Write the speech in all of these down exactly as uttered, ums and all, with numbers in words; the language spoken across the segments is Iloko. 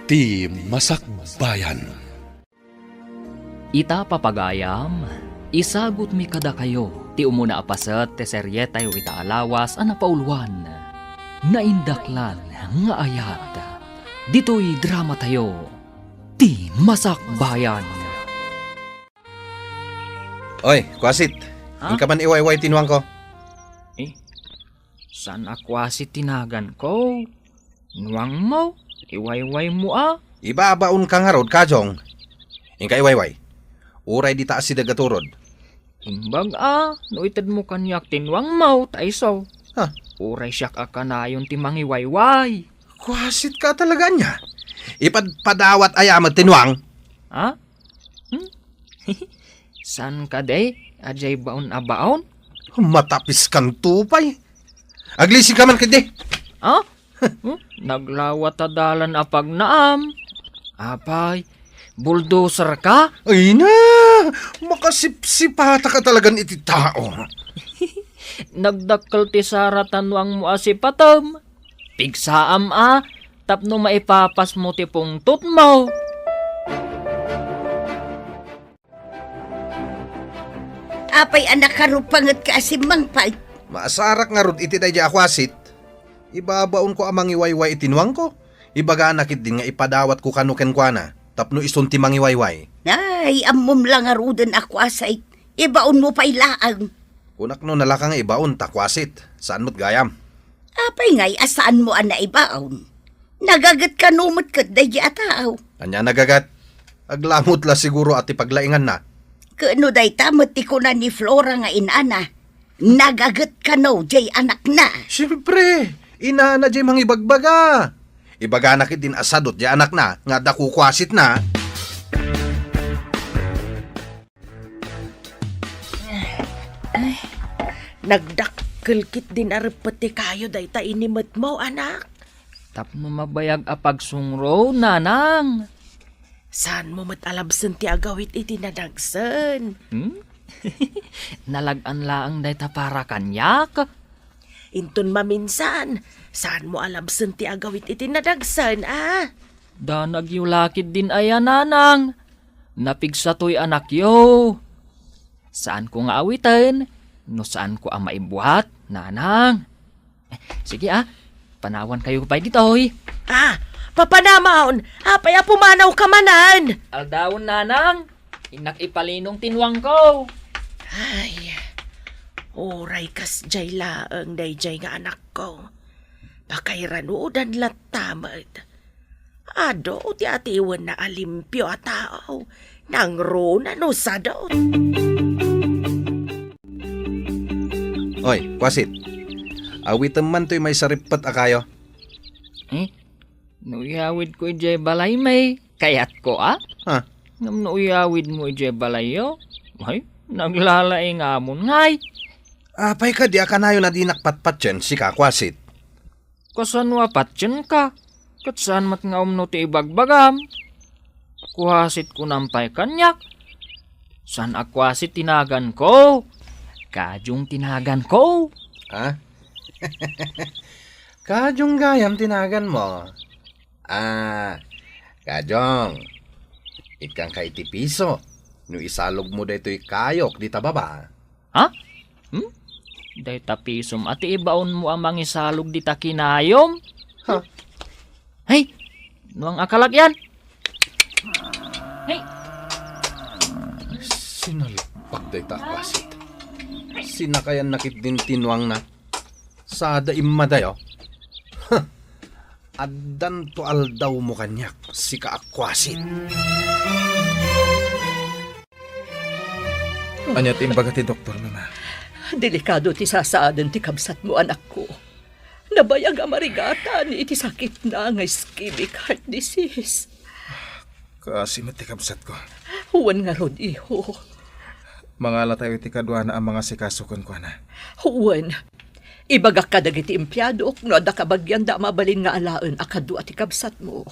Ti Masakbayan. Ita, papagayam, isagutmi kadakayo ti umuna a paset ti serietayo ita a lawas a napauluan, Naindaklan nga Ayat. Ditoy dramatayo, Ti Masakbayan. Oy, Kwasit. Ha? Inka man iwayway ti nuangko. Eh, saan a Kwasit ti naganko? Nuangmo? Iwaywaymo a? Ibabaonka ngarud, Kajong. Inka iwayway. Uray dita asideg a turod. Imbag a, no itedmo kaniak ti nuangmo, ta isu. Ha? Uray siak a kanayon ti mangiwayway. Kuasitka talaga ania? Ipadpadawat aya met ti nuang? Ha? Hmm? Saan kadi? Adiay baon a baon? Matapiskanto pay. Aglisinka man kadi. Ha? Hmm? Naglawa ta dalan a pagnaam. Apay, bulldozer ka? Ay na! Makasipsipata ka talagan iti tao. Nagdakkel ti sara ta nuangmo a sipatem. Pigsaam a, tapno maipapasmo ti pungtotmo. Apay a nakarupangetka a simmangpet? Maasarak ngarud iti daydiay a kuasit. Ibabaonko a mangiwayway iti nuangko. Ibagana ketdin nga ipadawatko kano kenkuana tapno isun ti mangiwayway. Ay, ammom la ngaruden a kuasit. Ibaonmo pay laeng. Kunak no nalaka nga ibaon ta kuasit. Saan met gayam? Apay ngay a saanmo a naibaon? Nagaget kano met ket daydiay a tao? Ania nagaget? Aglamut la siguro a ti paglainganna. Ket no dayta met ti kuna ni Flora nga inana, nagaget kano diay anakna? Siempre, inana diay mangibagbaga. Ibagana ketdin a sadut diay anakna nga adda kukuasitna. Ay, nagdakkel ketdin a reppet ti kayo dayta inimetmo, anak. Tapno mabayag a pagsungro, nanang. Saanmo met a labsen ti agawid iti nadagsen? Hmm? Nalag-an laeng dayta para kaniak. Inton maminsan, saanmo a labsen ti agawid iti nadagsen, a? Danagyo la ketdin aya, nanang. Napigsatoy anakyo. Saanko nga awiten no saanko a maibuat, nanang. Sige, a, panawankayo pay ditoy. A, papanamon, apay a pumanawka manen? Aldawen, nanang, innak ipalinong ti nuangko. Ay, uray kasdiay laeng daydiay nga anakko. Pakairanudan latta met. Adu ti atiwenna a limpio a tao, nangruna no sadu. Oy, kuasit. Awitem man toy maisarippet a kayo. Eh, no iyawidko idiay balay, may kayatko, a? Ha? Ngem no iyawidmo idiay balayyo, ay, naglalaingamon ngay. Apay kadi a kanayon a dinak patpatien, sika, kuasit? Kasano a patienka? Ket saan met nga umno ti ibagbagam? Kuasit kunam pay kaniak. Saan a kuasit ti naganko. Kajong ti naganko. Ha? Kajong gayam ti naganmo. Ah, Kajong. Ikkanka iti piso no isalogmo daytoy kayok dita baba. Ha? Hmm? Dayta pisom a ti ibaonmo a mangisalog dita kinayom? Ha? Hey, nuang a kalak yan. Hey. Sinalpak dayta a kuasit. Sinakayan na ketdin ti nuangna. Sada immadayo. Huh. Addanto aldawmo kaniak, sika a kuasit. Ania ti imbaga ti doktor, Mama? Delikado ti sasaaden ti kabsatmo, anakko. Nabayag a marigatan iti sakitna nga ischemic heart disease. Kaasi met ti kabsatko. Wen ngarud, iho. Mangalatayo iti kaduana a mangasikaso kenkuana. Wen, ibagak kadagiti empleadok no adda kabagianda a mabalin nga alaen a kadua ti kabsatmo.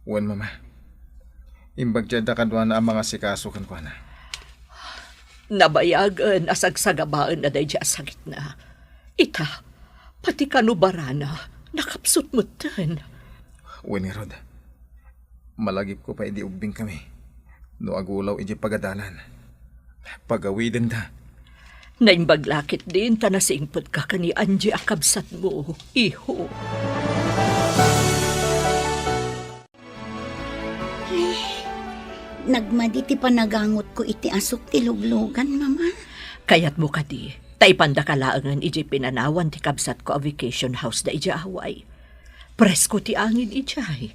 Wen, Mama. Imbag ti adda kaduana a mangasikaso kenkuana. Nabayagen a sagsagabaenna daydiay a sakitna. Ita, pati kano barana, nakapsut metten. Wen ngarud, malagipko pay idi ubbingkami no agulaw idiay pagadalan. Pagawidenda. Naimbag la ketdin ta nasingpetka ken ni Angie a kabsatmo, iho. Nagmadi ti panagangotko iti asuk ti luglugan, Mama. Kayatmo kadi, ta ipandaka laengen idiay pinanawan ti kabsatko a vacation house da idiay Hawaii. Presko ti angin idiay.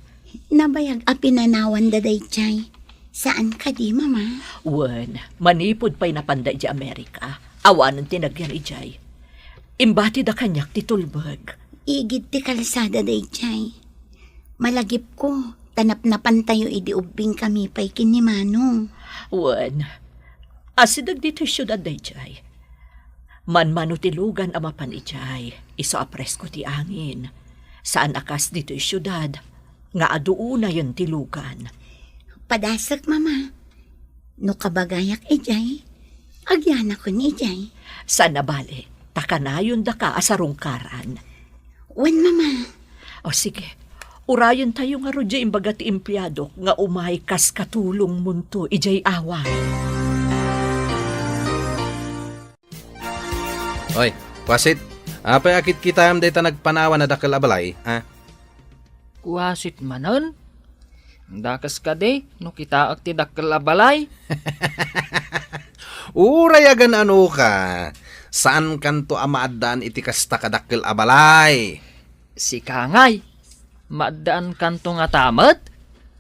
Nabayag a pinanawanda daydiay. Saan kadi, Mama? Wen, manipud pay napanda idiay Amerika, awanen ti nagyan idiay. Imbatida kaniak ti tulbeg. Igid ti kalsada daydiay. Malagipko, ta napnapantayo idi ubbingkami pay ken ni Manong. Wen, asideg ditoy siudad daydiay. Manmano ti lugan a mapan idiay, isu a presko ti angin. Saan a kas ditoy siudad, nga adu unayen ti lugan. Padasek, Mama. No kabagayak idiay, agyanakon idiay. Saan a bale, ta kanayondaka a sarungkaran. Wen, Mama. O sige, urayentayo ngarud diay imbaga ti empleadok nga umay kas katulongmonto idiay awan. Oy, kuasit, apay a kitkitaem dayta nagpanawan a dakkel a balay, a? Kuasit manen? Dakes kadi no kitaek ti dakkel a balay? Uray agan-anoka, saankanto a maaddaan iti kasta kadakkel a balay. Sika ngay, maaddaankanto ngata met?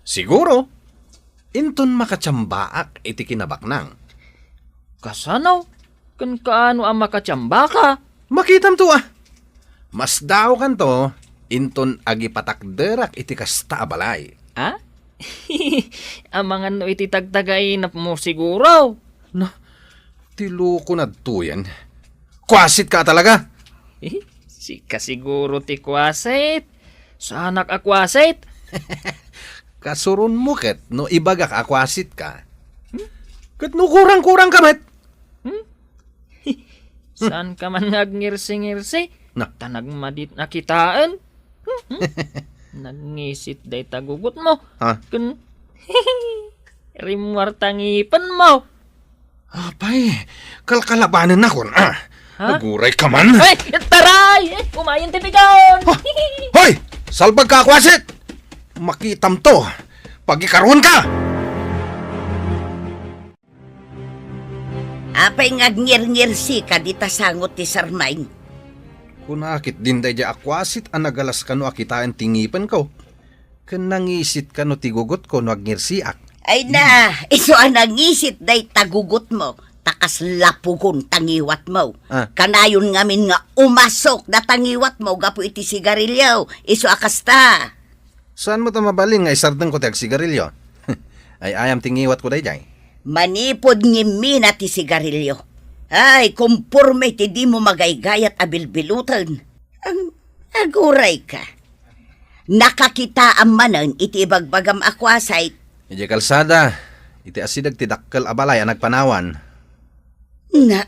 Siguro. Inton makatsiambaak iti kinabaknang. Kasano? Ken kaano a makatsiambaka? Makitamto a. Masdaokanto inton agipatakderak iti kasta a balay. A? Amangan no iti tagtagainapmo siguro. Na, ti loko nadtoyen. Kuasitka a talaga? Eh, sika siguro ti kuasit. Saanak a kuasit. Kasuronmo ket no ibagak a kuasitka. Hmm? Ket no kurang-kurangka met. Hmm? Saanka man nga agngirsi-ngirsi? Na. Ta nagmadit a kitaen. Hmm? Nagngisit dayta gugotmo. Ha? Ken rimmuar ta ngipenmo. Apay, kalkalabanennakon, a? Ha? Agurayka man. Ay, taray! Eh, umayen ti pigaon! Ha? Hoy! Salbagka a kuasit! Makitamto! Pagikaruenka! Apay nga agngirngirsika dita sangot ti sarmaing? Kuna ketdin daydiay a kuasit a nagalas kano a kitaen ti ngipenko. Ken nangisit kano ti gugotko no agnirsiak. Ay na, isu a nangisit dayta gugotmo, ta kasla pugon ta ngiwatmo. Ah. Kanayon ngamin nga umasok data ngiwatmo gapu iti sigarilio, isu a kasta. Saan mo ta mabalin nga isardengko ti agsigarilio? Ay, ayam ti ngiwatko daydiay. Manipud ngimmina ti sigarilio. Ay, kumporme ti dimo magaygayat a bilbiloten. Ang agurayka. Nakakitaam manen iti ibagbagam a kuasit. Idiay kalsada, iti asideg ti dakkel a balay a nagpanawan. Na,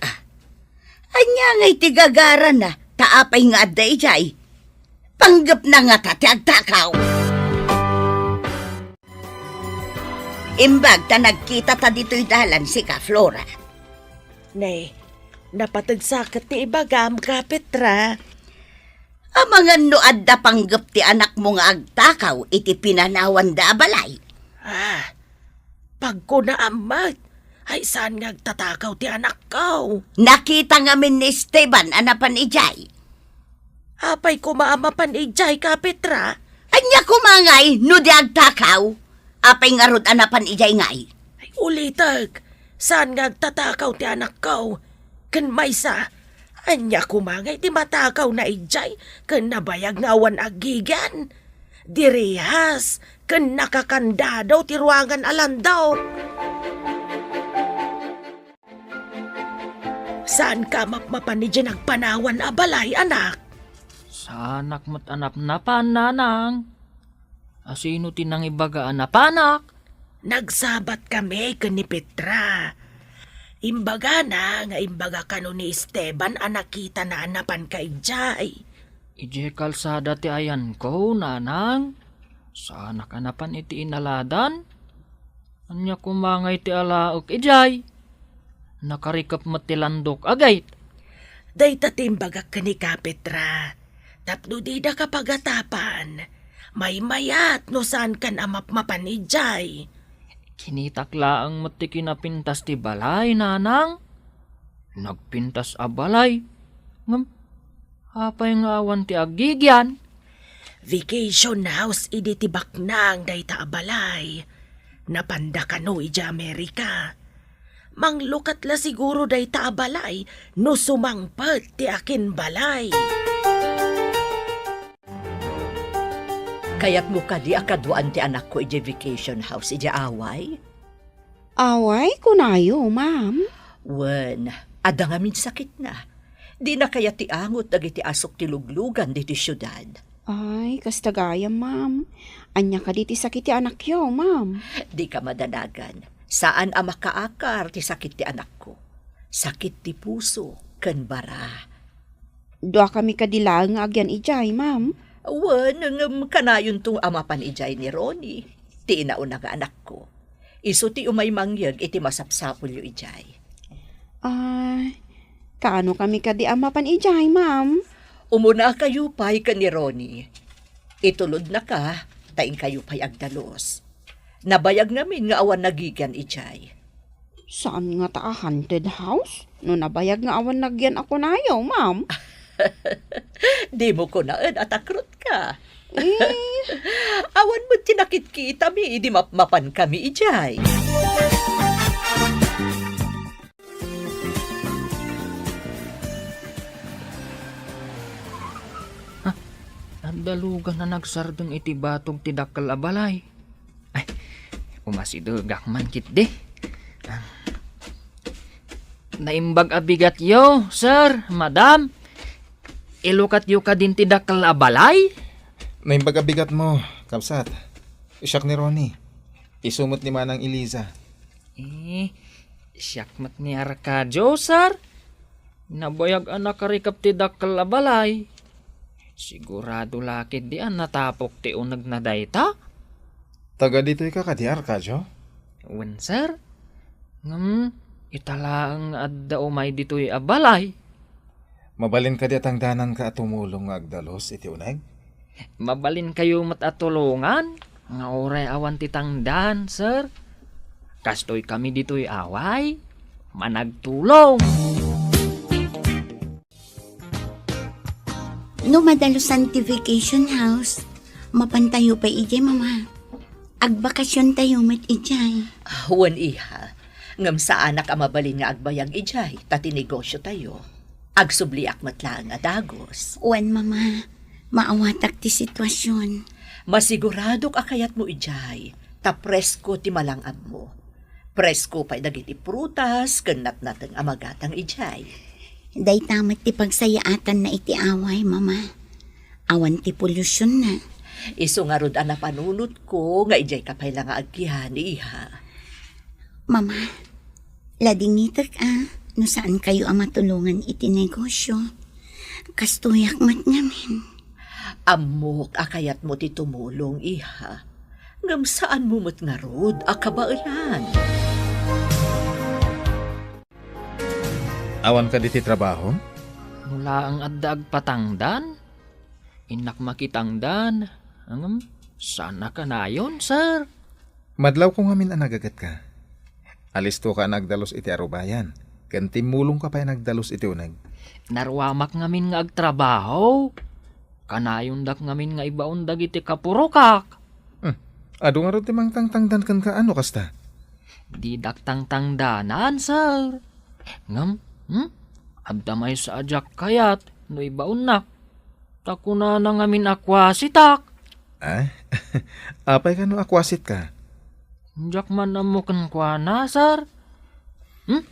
ania ngay ti gagarana, ta apay nga adda idiay? Panggepna ngata ti agtakaw. Imbag ta nagkita ta ditoy dalan sika, Flora. Ne, napateg sa ket ti ibagam, Ka Petra. Amangan no adda panggep ti anakmo nga agtakaw iti pinanawanda a balay? Ah, pagkunaam met, ay saan nga agtatakaw ti anakko? Nakita ngamin ni Esteban a napan idiay. Apay koma a mapan idiay, Ka Petra? Ania koma ngay no di agtakaw? Apay ngarud a napan idiay ngay? Ay, ulitek, saan nga agtatakaw ti anakko? Ken maysa, ania koma ngay ti matakawna idiay ken nabayag nga awan aggigyan? Direhas ken nakakandado ti ruangan a landok. Saanka a mapmapan idiay nagpanawan a balay, anak? Saanak met a napnapan, nanang. Asino ti nangibaga a napanak? Nagsabat kami ken ni Petra. Imbagana nga imbaga kano ni Esteban a nakitana a napanka idiay. Idiay kalsada ti ayanko, nanang. Saanak a napan iti inaladan? Ania koma ngay ti alaek idiay? Nakarikep met ti landok a gate. Dayta ti imbagak kenka, Petra. Tapno didaka pagatapan, maymayat no saankan a mapmapan idiay. Kinitak laeng met ti kinapintas ti balay, nanang. Nagpintas a balay. Ngem, apay nga awan ti agigian? Vacation house idi ti baknang dayta a balay. Napanda kano idiay Amerika. Manglukat la siguro dayta a balay no sumangpet ti akinbalay. Kayatmo kadi a kaduaan ti anakko idiay vacation house idiay Hawaii? Hawaii, kunayo, ma'am? Wen, adda ngamin sakitna. Dina kayat ti angot dagiti asuk ti luglugan ditoy siudad. Ay, kasta gayam, ma'am. Ania kadi ti sakit ti anakyo, ma'am? Dika madanagan. Saan a makaakar ti sakit ti anakko. Sakit ti puso ken bara. Duakami kadi laeng nga agyan idiay, ma'am? Wen, ngem kanayonto a mapan idiay ni Ronnie, ti inauna nga anakko. Isu ti umay mangyeg iti masapsapulyo idiay. Ah, kaano kami kadi a mapan idiay, ma'am? Umunakayo pay ken ni Ronnie. Itulodnaka, ta inkayo pay agdalus. Nabayag ngamin nga awan nagigian idiay. Saan ngata a haunted house? No nabayag nga awan nagian a kunayo, ma'am. Dimo kunaen a takrutka. Eh. Awan met ti nakitkitami idi mapmapankami idiay. Ah, adda lugan a nagsardeng iti batog ti dakkel a balay. Ay, umasidegak man ketdi. Ah. Naimbag a bigatyo, sir, madam. Ilukatyo kadin ti dakkel a balay? Naimbag a bigatmo, kabsat. Siak ni Ronnie. Isu met ni Manang Eliza. Eh, siak met ni Arcadio, sir. Nabayag a nakarikep ti dakkel a balay. Sigurado la ketdi a natapok ti unegna dayta? Taga ditoy ka kadi, Arcadio? Wen, sir. Ngem, ita laeng nga adda umay ditoy a balay. Mabalin kadi a tangdananka a tumulong nga agdalus iti uneg? Mabalinkayo met a tulongan nga uray awan ti tangdan, sir. Kastoy kami ditoy Hawaii, managtulong. No madalusan ti vacation house, mapantayo pay idiay, Mama. Agbakasiontayo met idiay. Ah, wen, iha. Ngem saanak a mabalin nga agbayag idiay, ta ti negosiotayo. Agsubliak met laeng a dagus. Wen, Mama. Maawatak ti situasion. Masiguradok a kayatmo idiay, ta presko ti malang-abmo. Presko pay dagiti prutas ken natnateng a magatang idiay. Dayta met ti pagsayaatanna iti Hawaii, Mama. Awan ti polusyon na. Isu ngarud a napanunotko nga idiay ka pay la nga agyan, iha. Mama, ladingitek a no saankayo a matulongan iti negosyo. Kastoyak met ngamin. Ammok a kayatmo ti tumulong, iha. Ngem saanmo met ngarud a kabaelan. Awan kadi ti trabaho? No laeng adda agpatangdan, innak makitangdan. Ngem, saan a kanayon, sir? Madlawko ngamin a nagagetka. Alistoka a nagdalus iti arubayan, ken timmulongka pay a nagdalus iti uneg. Naruamak ngamin nga agtrabaho. Kanayondak ngamin nga ibaon dagiti kapurokak. Hmm. Adu ngarud ti mangtangtangdan kenka a no kasta? Didak tangtangdanan, sir. Ngem, hmm? Adda maysa a diak kayat no ibaonnak. Ta kunana ngamin a kuasitak. Ah? Apay kano a kuasitka? Diak man ammo kenkuana, sir. Hmm?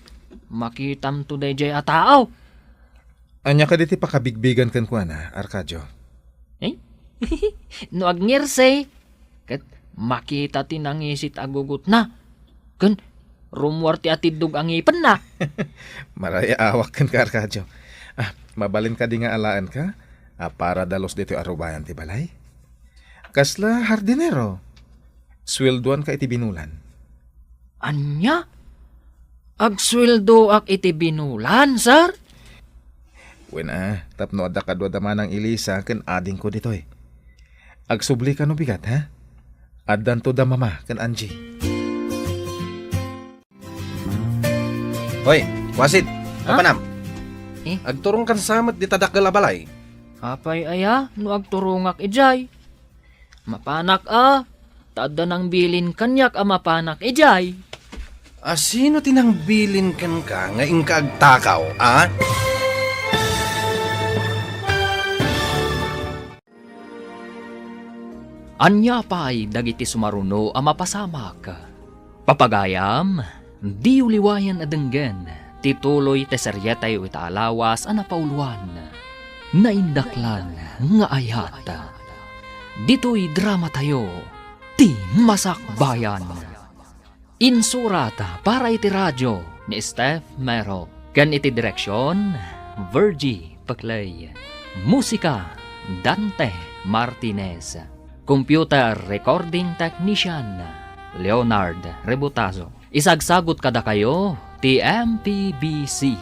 Makitamto daydiay a tao. Ania kadi ti pakabigbigan kenkuana, Arcadio? Eh? No agngirse, ket makita ti nangisit a gugutna, ken rummuar ti atiddog a ngipenna. Marayaawak kenka, Arcadio. Ah, mabalin kadi nga alaenka a para dalus ditoy arubayan ti balay? Kasla hardinero? Sueldoanka iti binulan. Ania? Agsueldoak iti binulan, sir? Wen a, tapno adda kadua da Manang Elisa ken adingko ditoy. Agsubli ka no bigat, ha? Addanto da Mama ken Angie. Hoy, Wasid, Ha? Papanam. Eh? Agturongkan sa met dita dakkel a balay. Apay aya no agturongak idiay? Mapanak a, ta adda nangbilin kaniak a mapanak idiay. A, sino ti nangbilin kenka nga inka agtakaw, a? Ania pay dagiti sumaruno a mapasamak? Papagayam, diyo liwayan a denggen ti tuloy ti serietayo ita a lawas a napauluan, Naindaklan nga Ayat. Ditoy dramatayo, ti Masakbayan. Insurat para iti radio ni Steph Mero, ken iti direksion, Virgie Peclay. Musika, Dante Martinez. Computer recording technician, Leonard Rebutazo. Isagsagut kadakayo ti M P B C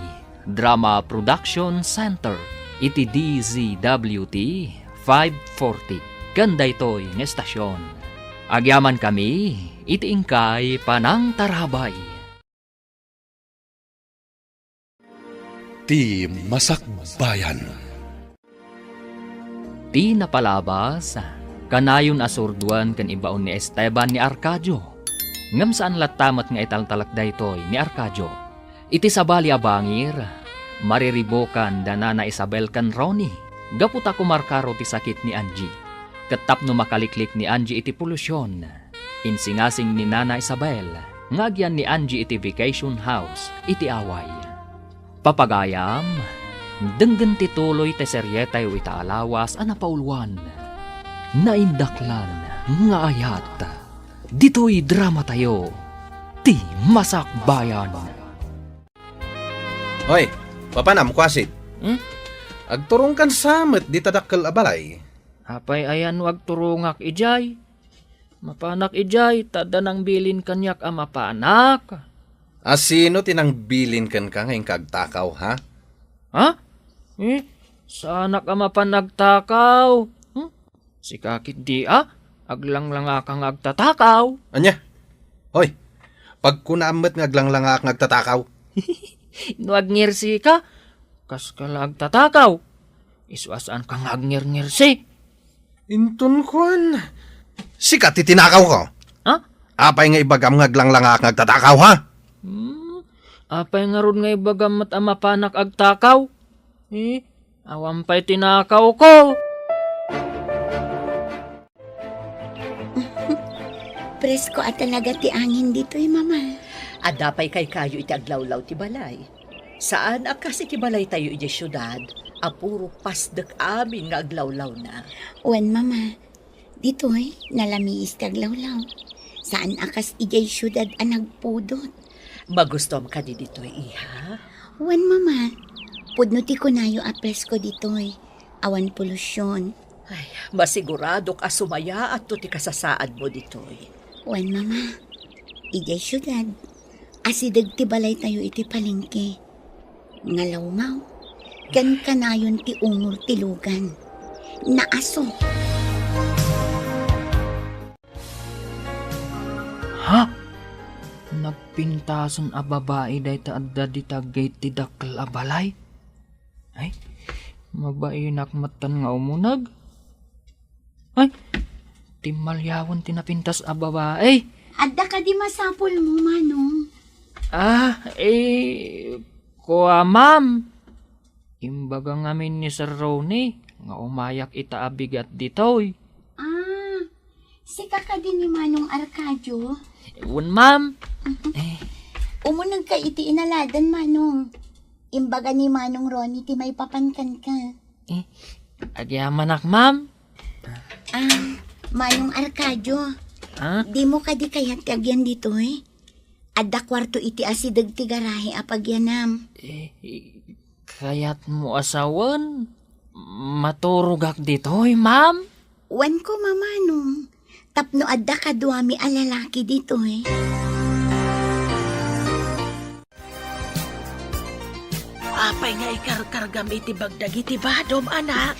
Drama Production Center iti D Z W T five forty. Ken daytoy nga estasion, agyamankami iti inkay panangtarabay. Ti Masakbayan. Ti napalabas, kanayon a surdoen ken ibaon ni Esteban ni Arcadio. Ngem saan latta met nga italtalek daytoy ni Arcadio. Iti sabali a bangir, mariribukan da Nana Isabel ken Ronnie gapu ta kumarkaro ti sakit ni Angie. Ket tapno makaliklik ni Angie iti polusyon, insingasing ni Nana Isabel nga agyan ni Angie iti vacation house iti Hawaii. Papagayam, denggen ti tuloy ti serietayo ita a lawas a napauluan, Naindaklan nga Ayat. Ditoy dramatayo, ti Masakbayan. Hoy, papanam, Kuasit. Hmm? Agturongkan sa met dita dakkel a balay. Apay aya no agturongak idiay? Mapanak idiay, ta adda nangbilin kaniak a mapanak. A, sino ti nangbilin kenka nga inka agtakaw, ha? Ha? Eh, saanak a mapan agtakaw. Hmm? Sika ketdi a, aglanglangaka nga agtatakaw. Ania? Hoy, pagkunaam met nga aglanglangak nga agtatakaw. No agngirsi ka, kaska la agtatakaw. Isu a saan ka nga agngirngirsi. Inton kuan, sika ti tinakawko. Ha? Apay nga ibagam nga aglanglangak nga agtatakaw, ha? Hmm, apay ngarud nga ibagam met a mapanak agtakaw? Eh, awan pay tinakawko. Presko a talaga ti angin ditoy, Mama. Adda pay kaykayo iti aglawlaw ti balay. Saan a kas iti balaytayo idiay siudad a puro pasdek amin nga aglawlawna. Wen, Mama, ditoy nalamiis ti aglawlaw. Saan a kas idiay siudad a nagpudot. Magustuam kadi ditoy, iha? Wen, Mama, pudno ti kunayo a presko ditoy. Awan polusyon. Ay, masiguradok a sumayaatto ti kasasaadmo ditoy. Wen, Mama, idiay siudad, asideg ti balaytayo iti palengke. Ngalawmaw, ken kanayon ti umor ti lugan. Naaso. Ha? Nagpintasen a babai dayta adda dita gayam ti dakkel a balay? Ay, mabainak metten nga umuneg. Ay, timmaliawen ti napintas a babai. Adda kadi masapulmo, Manong? Ah, eh, kua, ma'am. Imbaga ngamin ni Sir Ronnie nga umayak ita a bigat ditoy. Ah, sika kadi ni Manong Arcadio? Wen, ma'am. Eh. Umunegka iti inaladan, Manong. Imbaga ni Manong Ronnie ti maipapan kenka. Eh, agyamanak, ma'am. Ah, Manong Arcadio, Ah? Dimo kadi kayat ti agyan ditoy? Adda kuarto iti asideg ti garahe a pagyanam. Eh, kayatmo a sawen? Maturogak ditoy, ma'am? Wen ko, Mamanong, tapno adda kaduami a lalaki ditoy. Apay nga ikarkargam iti bagdag iti badom, anak?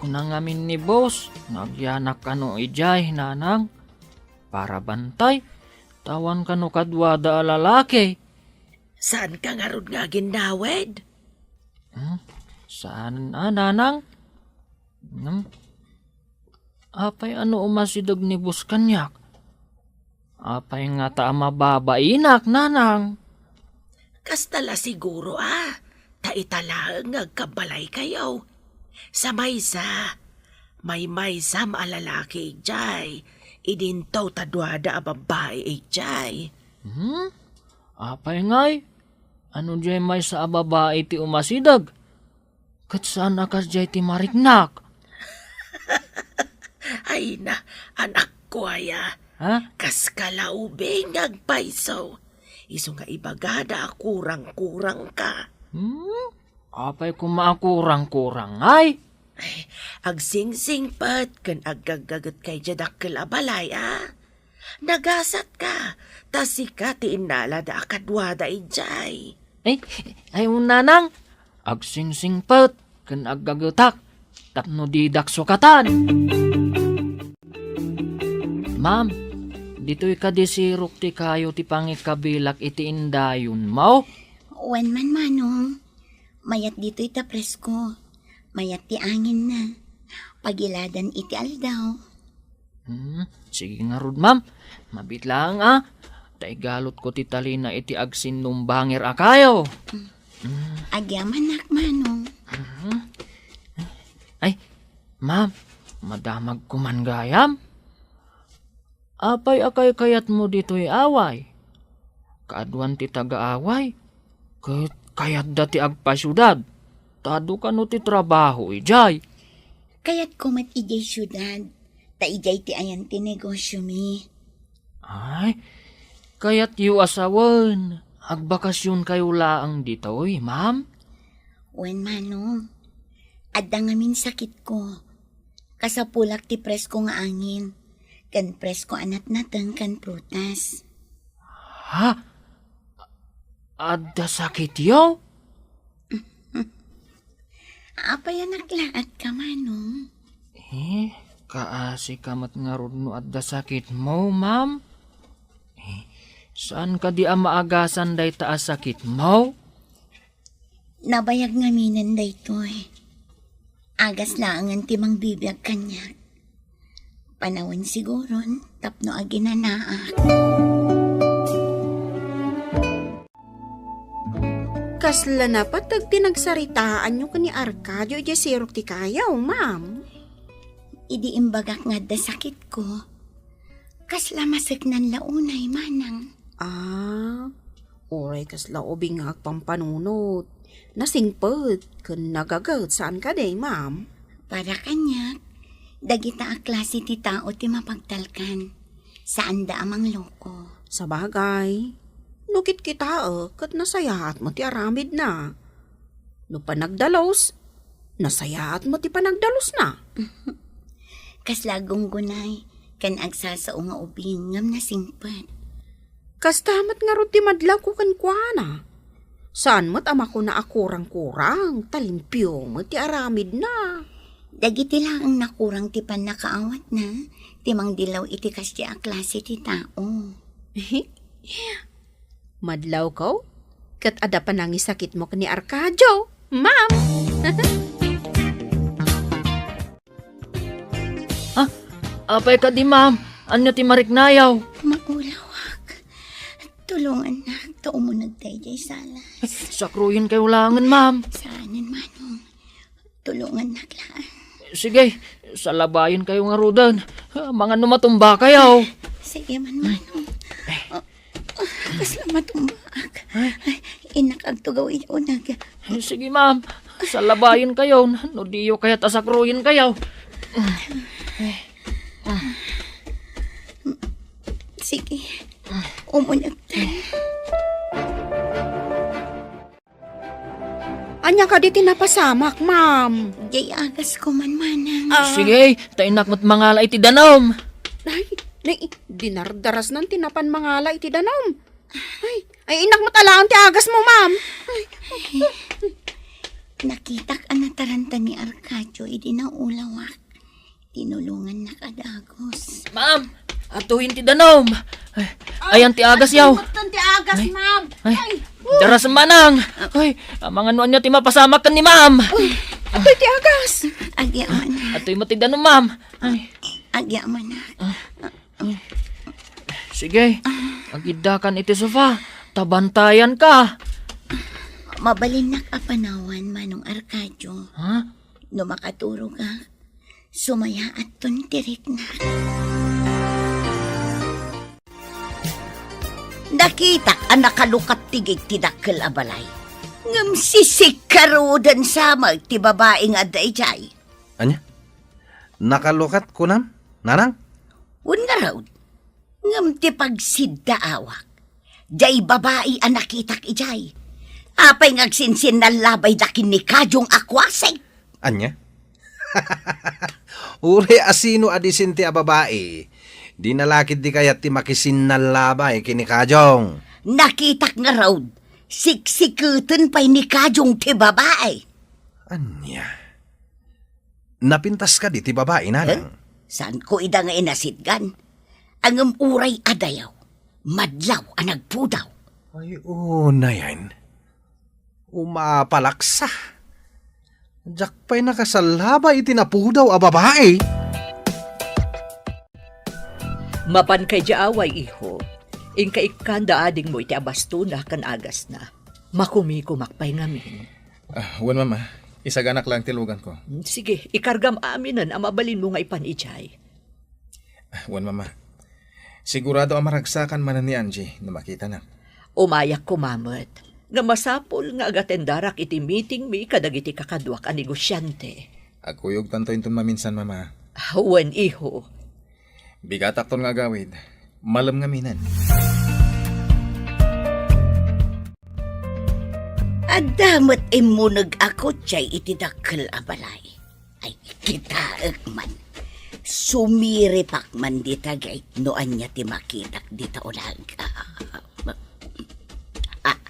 Kuna ngamin ni boss, nga agyanak kano idiay, nanang. Para bantay, tawan kano kaduada a lalaki. Saan ka ngarud nga aginnawed? Hmm? Saan a, nanang? Hmm? Apay ano umasideg ni boss kaniak? Apay ngata a mababainak, nanang? Kasta la siguro a, ta ita laeng nga agkabalaykayo. Sa maysa, maymaysam a lalaki idiay, idinto ta duada a babbai idiay. Hmm? Apay ngay? Ano diay maysa a babai ti umasideg? Ket saan a kasdiay ti mariknak? Ay na, anakko aya. Ha? Kas ka la ubing nga agpayso. Isu nga ibagada a kurang-kurang ka. Hmm? Apay koma a kurang-kurang, ay? Ay, agsingsingpet ken aggaggaget kay diay dakkel a balay, a? Nagasat ka, ta sika ti innalada a kaduada idiay. Ay, ay, nanang, agsingsingpet ken aggagetak tapno didak sukatan. Ma'am, ditoy kadi sirok ti kayo ti pangikabilak iti indayonmo? Wen man, Manong. Mayat ditoy ta presko. Mayat ti anginna. Pagiladan iti aldaw. Hmm, sige ngarud, ma'am. Mabiit laeng, a. Ta igalutko ti talina iti agsinnumbanger a kayo. Hmm. Agyamanak, Manong. Hmm. Ay, ma'am, madamagko man gayam. Apay a kaykayatmo ditoy Away? Kaaduan ti taga-Away, ket kayatda ti agpasiudad. Ta adu kano ti trabaho idiay. Kayatko met idiay siudad, ta idiay ti ayan ti negosyomi. Ay, kayatyo a sawen, agbakasyon kayo laeng ditoy, ma'am? Wen, Manong. Adda ngamin sakitko. Kasapulak ti presko nga angin, ken presko a natnateng ken prutas. Ha? Adda sakityo? Apay a naklaat ka, Manong? Eh, kaasi ka met ngarud no adda sakitmo, ma'am? Eh, saan kadi a maagasan dayta a sakitmo? Nabayag ngaminen daytoy. Agas laengen ti mangbibiag kaniak. Panawen siguron tapno aginanaak. Kasla napateg ti nagsaritaanyo ken ni Arcadio idiay sirok ti kayo, ma'am? Idi imbagak nga adda sakitko, kasla maseknan la unay, Manang. Ah, uray kasla ubing nga agpampanunot. Nasingpet ken nagaget, saan kadi, ma'am? Para kaniak, dagita a klase ti tao ti mapagtalkan. Saanda a mangloko. Sabagay, no kitkitaek ket nasayaat met ti aramidna. No panagdalus, nasayaat met ti panagdalusna. Kasla gunggunay, ken agsasao nga ubing ngem nasingpet. Kasta met ngarud ti madlawko kenkuana. Saan met a makuna a kurang-kurang, ta limpio met ti aramidna. Dagiti laeng nakurang ti pannakaawatna, ti mangdilaw iti kasdi a klase ti tao. Madlawko, ket adda panangisakitmo ken ni Arcadio, ma'am. Ah, apay kadi, ma'am? Ania ti mariknayo? Maulawak. Tulongannak, ta umuneg daydiay salas. Sakruyenkayo laengen, ma'am. Saanen, Manong. Tulongannak laeng. Sige, salabayenkayo ngaruden. Amangan no matumbakayo. Sige man, Manong. Kasla matumbaak. Ay, innak agtugaw iti uneg. Sige, ma'am. Salabayenkayo no diyo kayat a sakruyenkayo. Sige. Umuneg ta. Kadi ti napasamak, ma'am. Jay agas ko man, manang. Ah. Sige, ta innak met mangala iti danum. Ay, nay, dinardarasnan ti napan mangala iti danum. Ay, ay, innak met alaen ti agas mo, ma'am. Ay. Nakitak a nataranta ni Arcadio idi naulawak. Tinulongannak a dagus. Ma'am, atuyen ti danum. Ay, ayan ti agas yaw. Ay, ti agas, ma'am. Ay, ay, daras manang. Ay, amangan no ania ti mapasamak ken ni ma'am. Ay, atoy ti agas. Agyaman. Atoy met ti danum, ma'am. Ay. Agyaman. Sige, agiddakan iti sofa. Tabantayan ka. Mabalinnak a panawan, Manong Arcadio. Ha? No makaturogak, sumayaatton ti riknak. Nakitak a nakalukat ti gate ti dakkel a balay. Ngem sisikkaruden sa met ti babai nga adda idiay. Ania? Nakalukat kunam, nanang? Wen ngarud. Ngem ti pagsiddaawak, jay babai a nakitak idiay. Apay nga agsinsinnallabayda ken ni Kajong a kuasik? Ania? Uray a sino a disente a babai, dina la ketdi kayat ti makisinnallabay ken ni Kajong. Nakitak ngarud, siksiketen pay ni Kajong ti babai. Ania? Napintas kadi ti babai, nanang? Eh? Saanko ida nga inasitgan? Ngem uray a dayaw, madlaw a nagpudaw. Ay, unayen. Umapalaksa. Diak pay nakasallabay iti napudaw a babai. Mapanka idiay away, iho. Inka ikkanda adingmo iti abastona ken agasna. Makumikumak pay ngamin. Ah, wen, Mama. Isaganak lang ti luganko. Mm, sige, ikargam aminen a mabalinmo nga ipan idiay. Ah, wen, Mama. Sigurado a maragsakan manen ni Angie no makitanak. Umayak koma met. Nga masapul nga agatendarak iti meetingmi kadagiti kakaduak a negosiante. Agkuyogtanto inton maminsan, Mama. Ah, wen, iho. Bigatakton nga agawid. Malem ngaminen. Adda met immuneg a kotsay iti dakkel a balay. Ay, kitaek man. Sumiripak man dita gate no ania ti makitak dita uneg. Ah,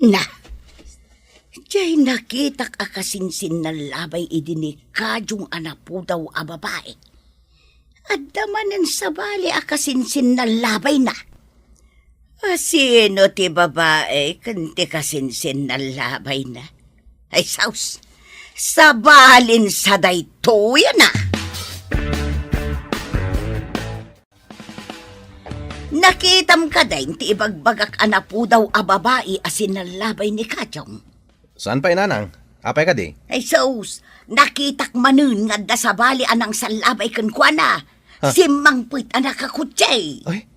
na. Jay nakitak a kasinsinnallabay idi ni Kajong a napudaw a babai. Adda manen sabali a kasinsinnallabayna. A sino ti babai ken ti kasinsinnallabayna? Ay, saus. Sabalin sa daytoy na. Nakitam kadi ti ibagbagak a napudaw a babai a sinallabay ni Kajong? Saan pay, nanang? Apay kadi? Ay, sus! Nakitak manen nga adda sabali a nangsallabay kenkuana. Ha? Simmangpet a nakakutse. Ay,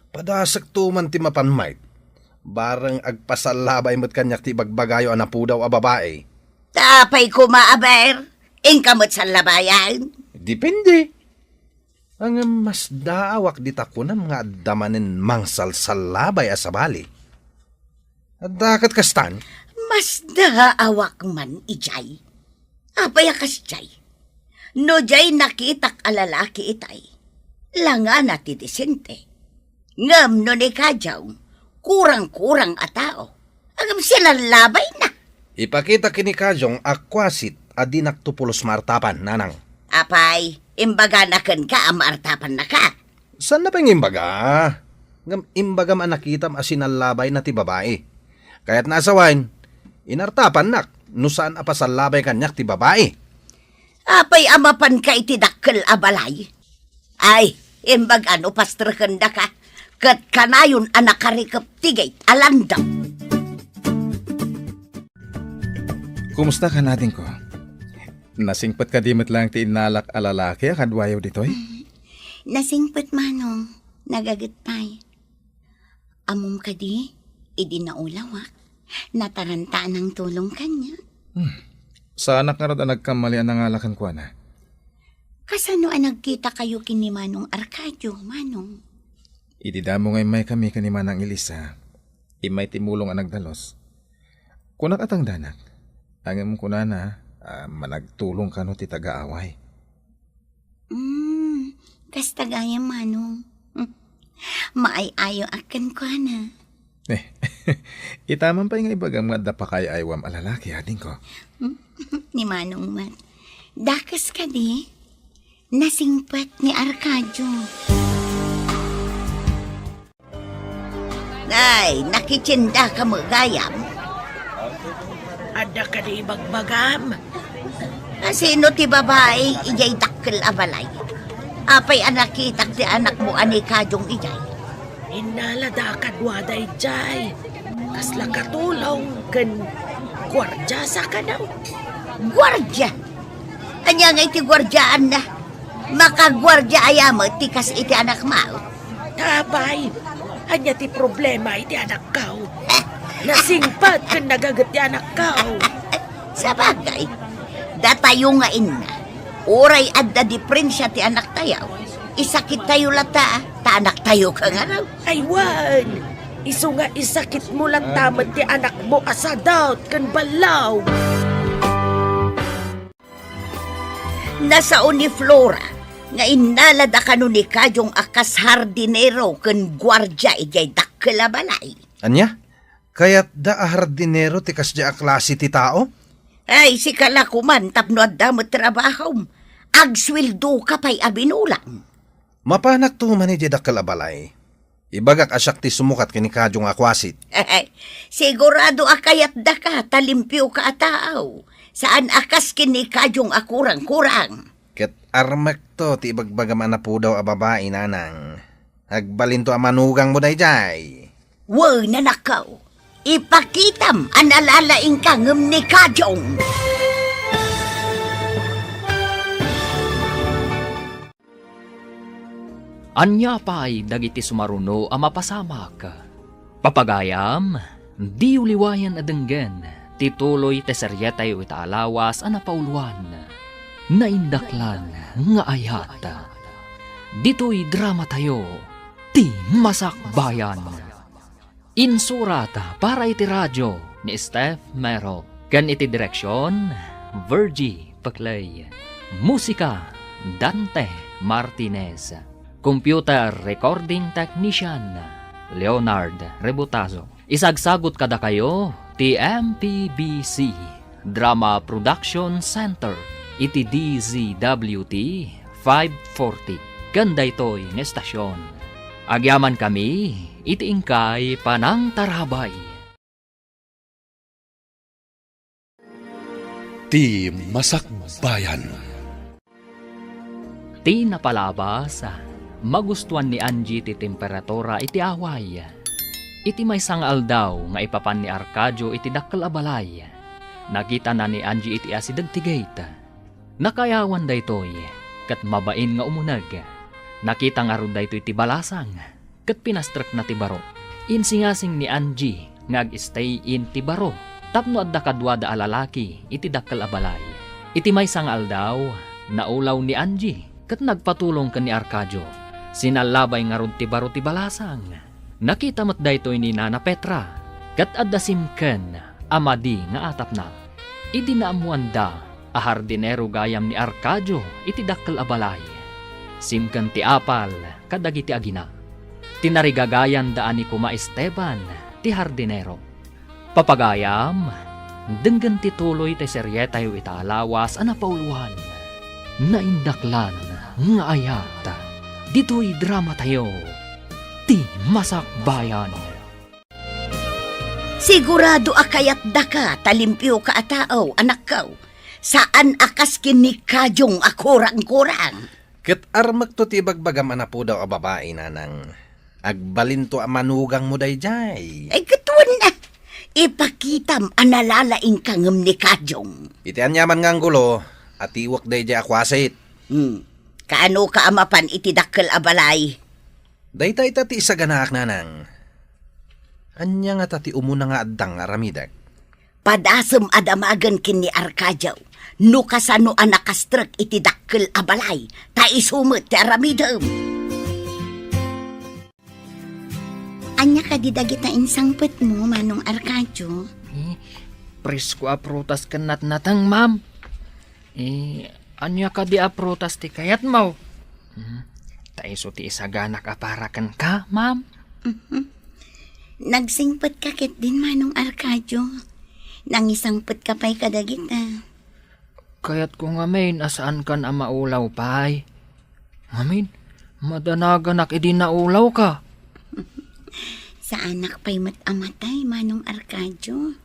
padasekto man ti mapan, Mike. Bareng agpasallabay met kaniak ti ibagbagayo a napudaw a babai. Apay koma, aber? Inka met sallabayan? Depende. Ngem masdaawak dita kunam nga adda manen mangsalsallabay a sabali. Adda ket kastan? Masdaawak man idiay. Apay a kasdiay? No diay nakitak a lalaki itay, langana ti disente. Ngem no ni Kajong, kurang-kurang a tao. Ngem sinallabay na. Ipakita ken ni Kajong a kuasit a dinakto pulos maartapan, nanang. Apay, imbagana kenka a maartapannaka? Saan na pay nga imbaga? Ngem imbagam a nakitam a sinallabay na ti babai. Kayatna a sawen, inartapannak no saan a pasallabay kaniak ti babai. Apay a mapanka iti dakkel a balay? Ay, imbag a no pastrekendaka, ket kanayon a nakarikep ti gate a landam. Kumusta kan, adingko? Nasingpet kadi met laeng ti innalak a lalaki a kaduayo ditoy? Nasingpet, Manong. Nagaget pay. Ammom kadi, idi naulawak, nataranta a nangtulong kaniak. Hmm. Saanak ngarud a nagkamali a nangala kenkuana. Kasano a nagkitakayo ken ni Manong Arcadio, Manong? Idi damo nga immaykami ken ni Manang Elisa, immay ti mulong a nagdalus. Kunak a tangdanak. Ngem kunana, ah, managtulong kano ti taga-away. Mm, kasta gayam, Manong. Maay-ayo a kenkuana. Eh, ita man pay nga ibagam nga adda pakaay-aywam a lalaki, adingko. Ni Manong met. Dakes kadi? Nasingpet ni Arcadio. Ay, nakitienda ka met gayam? Adda kadi ibagbagam? A, sino ti babai idiay dakkel a balay? Apay a nakitak ti anakmo a ni Kajong idiay? Innalada kaduada idiay. Kasla katulong ken guardia sa kano. Guardia? Ania ngay ti guardiaanna? Makaguardia aya met ti kas iti anakmo? Apay, ania ti problema iti anakko? Nasingpet ken nagaget ti anakko. Sabagay, datayo nga inna, uray adda diprensia ti anaktayo, isakittayo latta, ta anaktayo ka ngarud. Ay, wen, isu nga isakitmo latta met ti anakmo a sadot ken ballaw. Nasao ni Flora nga innalada kano ni Kajong a kas hardinero ken guardia idiay dakkel a balay. Ania? Kayatda a hardinero ti kasdiay a klase ti tao? Ay, sika la koman tapno adda met trabahom. Agsueldoka pay a binulang. Mapanakto man idiay dakkel a balay. Ibagak a siak ti sumukat ken ni Kajong a kuasit. Sigurado a kayatdaka ta limpioka a tao. Saan a kas ken ni Kajong a kurang-kurang. Ket armekto ti ibagbagam a napudaw a babai, nanang. Agbalinto a manugangmo daydiay. Wen, anakko. Ipakitam a nalalaingka ngem ni Kajong. Ania pay dagiti sumaruno a mapasamak? Papagayam, diyo liwayan a denggen ti tuloy ti serietayo ita a lawas a napauluan, Naindaklan nga Ayat. Ditoy dramatayo, Ti Masakbayan. Insurat para iti radio ni Steph Mero, ken iti direksion, Virgie Peclay. Musika, Dante Martinez. Computer recording technician, Leonard Rebutazo. Isagsagut kadakayo ti M P B C Drama Production Center iti D Z W T five forty ken daytoy nga estasion. Agyamankami iti inkay panangtarabay. Ti Masakbayan. Ti napalabas, magustuan ni Angie ti temperatura iti away. Iti maysa nga aldaw nga ipapan ni Arcadio iti dakkel a balay, nakitana ni Angie iti asideg ti gate. Nakaayawan daytoy, ket mabain nga umuneg. Nakita ngarud daytoy ti balasang, ket pinastrekna ti baro. Insingasing ni Angie nga ag-stay in ti baro tapno adda kaduada a lalaki iti dakkel a balay. Iti maysa nga aldaw, naulaw ni Angie ket nagpatulong ken ni Arcadio. Sinallabay ngarud ti baro ti balasang. Nakita met daytoy ni Nana Petra, ket adda simken a madi nga atapna. Idi naammoanda a hardinero gayam ni Arcadio iti dakkel a balay, simken ti apal kadagiti agina. Tinarigagayanda a ni Kuma Esteban ti hardinero. Papagayam, denggen ti tuloy ti serietayo ita a lawas a napauluan, Naindaklan nga Ayat. Ditoy dramatayo, Ti Masakbayan. Sigurado a kayatdaka ta limpioka a tao, anakko. Saan a kas ken ni Kajong a kurang-kurang. Ket armekto ti ibagbagam a napudaw a babai, nanang. Agbalinto a manugangmo daydiay. Ay, ket wen a, ipakitam a nalalaingka ngem ni Kajong. Iti aniaman nga anggulo, atiwek daydiay a kuasit. Hmm. Kaanoka a mapan iti dakkel a balay? Dayta ita ti isaganaak, nanang. Ania ngata ti umuna nga addang nga aramidek? Padasem a damagen ken ni Arcadio no kasano a nakastrek iti dakkel a balay, ta isu met ti aramidem. Ania kadi dagita insangpetmo, Manong Arcadio? Eh, presko a prutas ken natnateng, ma'am. Eh, ania kadi a prutas ti kayatmo? Hmm, ta isu ti isaganak a para kenka, ma'am. Mhm. Nagsingpetka ketdin, Manong Arcadio. Nangisangpetka pay kadagita. Kayatko ngamin a saankan a maulaw pay. Ngamin, madanaganak idi naulawka. Saanak pay met a matay, Manong Arcadio.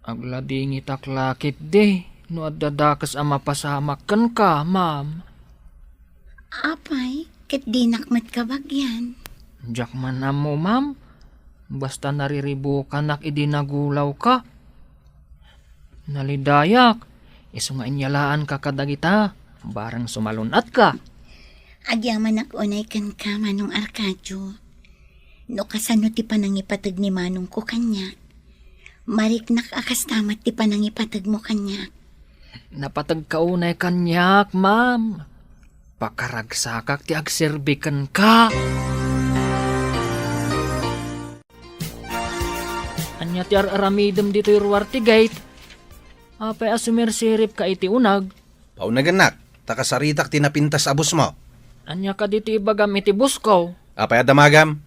Agladingitak la ketdi no adda dakes a mapasamak kenka, ma'am. Apay, ket dinak met kabagian. Diak man ammo, ma'am. Basta nariribukanak idi nagulawka. Nalidayak, isu nga inyalaanka kadagita, bareng sumalun-atka. Agyamanak unay kenka, Manong Arcadio. No kasano ti panangipateg ni manongko kaniak, mariknak a kasta met ti panangipategmo kaniak. Napategka unay kaniak, ma'am. Pakaragsakak ti agserbi kenka. Ania ti ar-aramidem ditoy ruar ti gate? Apay a sumirsiripka iti uneg? Paunegennak, ta kasaritak ti napintas a bossmo. Ania kadi ti ibagam iti bossko? Apay a damagam?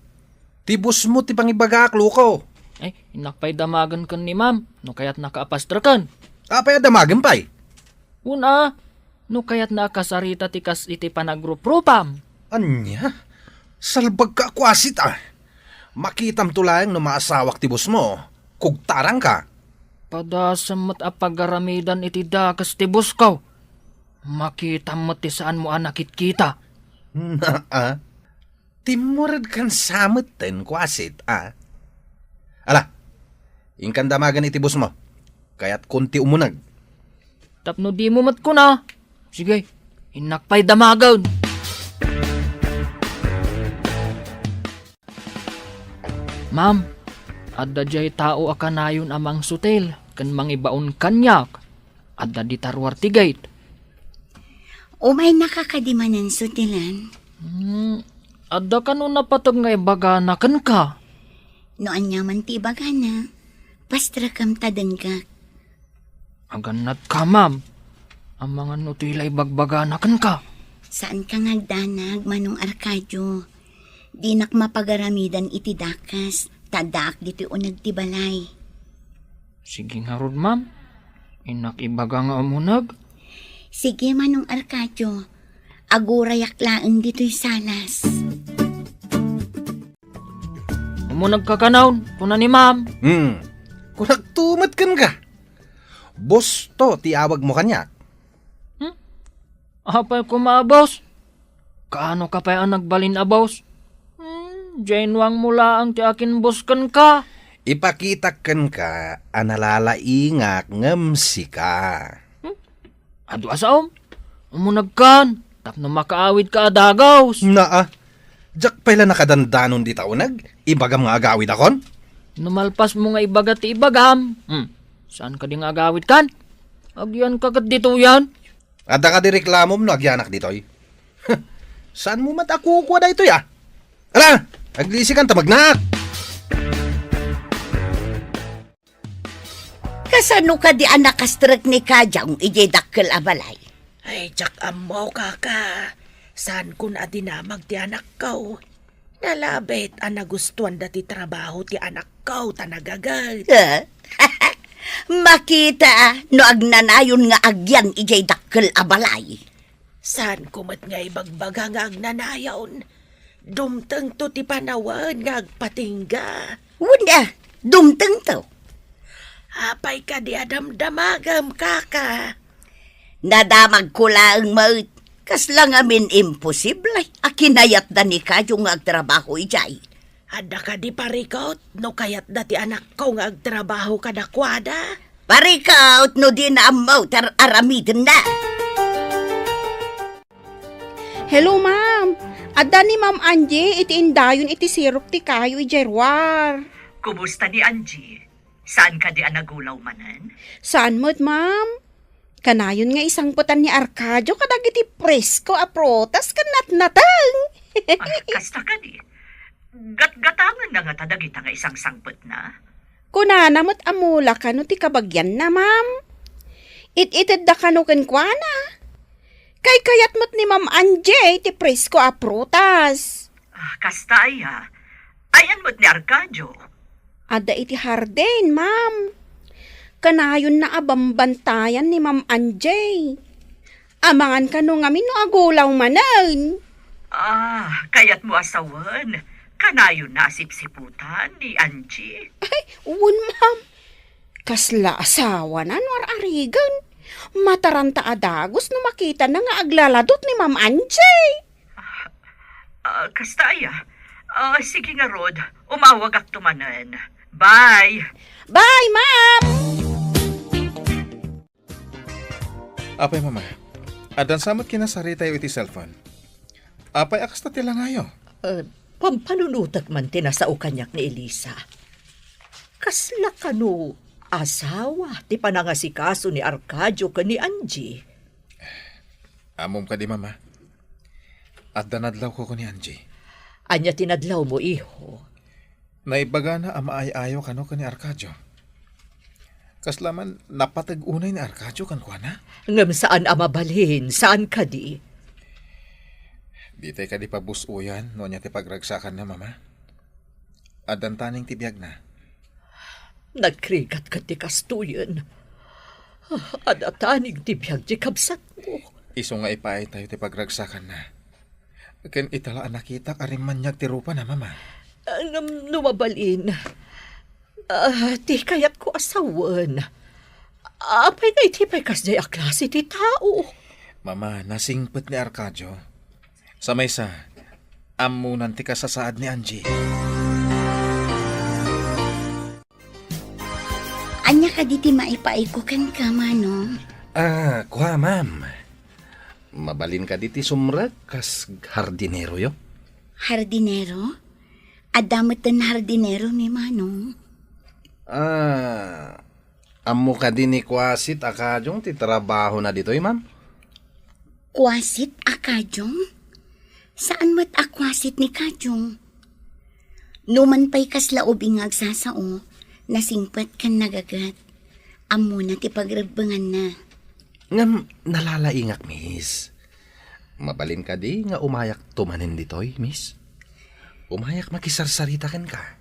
Ti bossmo ti pangibagaak, loko. Ay, innak pay damagen ken ni ma'am, no kayatnaka a pastreken. Apay a damagem pay? Wen a, no kayatna a kasarita ti kas iti panagruprupam. Ania? Salbagka a kuasit a. Makitamto laeng no maasawak ti bossmo. Kugtarangka. Padasem met a pagaramidan iti dakes ti bossko. Makitam met ti saanmo a nakitkita. Naa. Timmuredkan sa metten, kuasit a. Ala, inkan damagen iti bossmo. Kayatkon ti umuneg. Tapno dimo met kuna. Sige, innak pay damagen. Ma'am, adda diay tao a kanayon a mangsutil ken mangibaon kaniak. Adda dita ruar ti gate. Umaynaka kadi manen sutilan? Hmm, adda kano napateg nga ibagana kenka? No ania man ti ibagana, pastrekem ta denggak. Agannatka, ma'am. Amangan no toy la ibagbagana kenka. Saanka nga agdanag, Manong Arcadio. Dinak mapagaramidan iti dakes, ta addaak ditoy uneg ti balay. Sige ngarud, ma'am. Innak ibaga nga umuneg. Sige, Manong Arcadio. Agurayak laeng ditoy salas. Umunegka kanon, kuna ni ma'am. Hmm. Kunak tumet kenka. Boss to ti awagmo kaniak. Hmm? Apay koma a boss? Kaano ka pay a nagbalin a boss? Hmm, diay nuangmo laeng ti akin boss kenka. Ipakitak kenka a nalalaingak ngem sika. Hmm? Adu a saom? Umunegkan, tapno makaawidka a dagaws. Naa, diak pay la nakadandanon dita uneg, ibagam nga agawidakon? No malpasmo nga ibaga ti ibagam, hmm, saan kadi nga agawidkan? Agyanka ket ditoyen. Adda kadi reklamom no agyanak ditoy? Saanmo met a kukua daytoy a? Ala, aglisikan ta magnaak. Kasano kadi a nakastrek ni Kajang idiay dakkel a balay? Ay, diak ammo, kaka. Saankon a dinamag ti anakko. Nalabit a nagustuanda ti trabaho ti anakko ta nagaget. Eh? Makita no agnanayon nga agyan idiay dakkel a balay. Saanko met nga ibagbaga nga agnanayon. Dumtengto ti panawen nga agpatingga. Wen a, dumtengto. Apay kadi a damdamagem, kaka? Nadamagko laeng met. Kasla ngamin imposible a kinayatda ni Kayo nga agtrabaho idiay. Adda kadi parikut no kayatda ti anakko nga agtrabaho kadakuada? Parikut no dina ammo ti ar-aramidenna. Hello, ma'am. Adda ni Ma'am Angie iti indayon iti sirok ti kayo idiay ruar. Kumusta ni Angie? Saan kadi a nagulaw manen? Saan met, ma'am? Kanayon nga isangpetan ni Arcadio kadagiti presko a prutas ken natnateng. Ah, kasta kadi. Gatgatangenna ngata dagita nga isangsangpetna? Kunana met a mula kano ti kabagianna, ma'am. It-itedda kano kenkuana. Kaykayat met ni Ma'am Angie ti presko a prutas. Ah, kasta aya. Ayan met ni Arcadio. Adda iti hardin, ma'am. Kanayonna a bambantayan ni Ma'am Angie. Amangan kano ngamin no agulaw manen. Ah, kayatmo a sawen, kanayonna a sipsiputan ni Angie? Ay, wen, ma'am. Kasla asawana no ar-arigan. Mataranta a dagus no makitana nga aglaladot ni Ma'am Angie. Ah, kasta aya. Ah, sige ngarud, umawagakto manen. Bye. Bye, ma'am. Apay, Mama, addan sa met kinasaritayo iti cellphone? Apay a kasta ti langayo? Eh, pampanunotek man ti nasao kaniak ni Elisa. Kasla kano asawa ti panangasikaso ni Arcadio ken ni Angie? Ammom kadi, Mama? Adda nadlawko ken ni Angie. Ania ti nadlawmo, iho? Naibagana a maay-ayo kano ken ni Arcadio. Kasla man napateg unay ni Arcadio kenkuana? Ngem saan a mabalin, saan kadi? Ditay kadi pabus-oyan no ania ti pagragsakanna, Mama? Addan taning ti biagna. Nagrigat ket ti kastoyen. Ah, adda taning ti biag ti kabsatmo. Isu nga ipaaytayo ti pagragsakanna. Ken ita la a nakitak a rimmaniag ti rupana, Mama. Ah, ngem no mabalin, ah, ti kayatko a sawen, apay nga iti pay kasdiay a klase ti tao? Mama, nasingpet ni Arcadio. Sa maysa, ammonan ti kasasaad ni Angie. Ania kadi ti maipaayko kenka, Manong? Ah, kua, ma'am. Mabalin kadi ti sumrek kas hardineroyo? Hardinero? Adda metten hardinero ni Manong. Ah, ammo kadi ni Kuasit a Kajong ti trabahona ditoy, ma'am? Kuasit a Kajong? Saan met a kuasit ni Kajong? Numan pay kasla ubing nga agsasao, nasingpet ken nagaget. Ammona ti pagrebbenganna. Ngem nalalaingak, miss. Mabalin kadi nga umayakto manen ditoy, miss? Umayak makisarsarita kenka.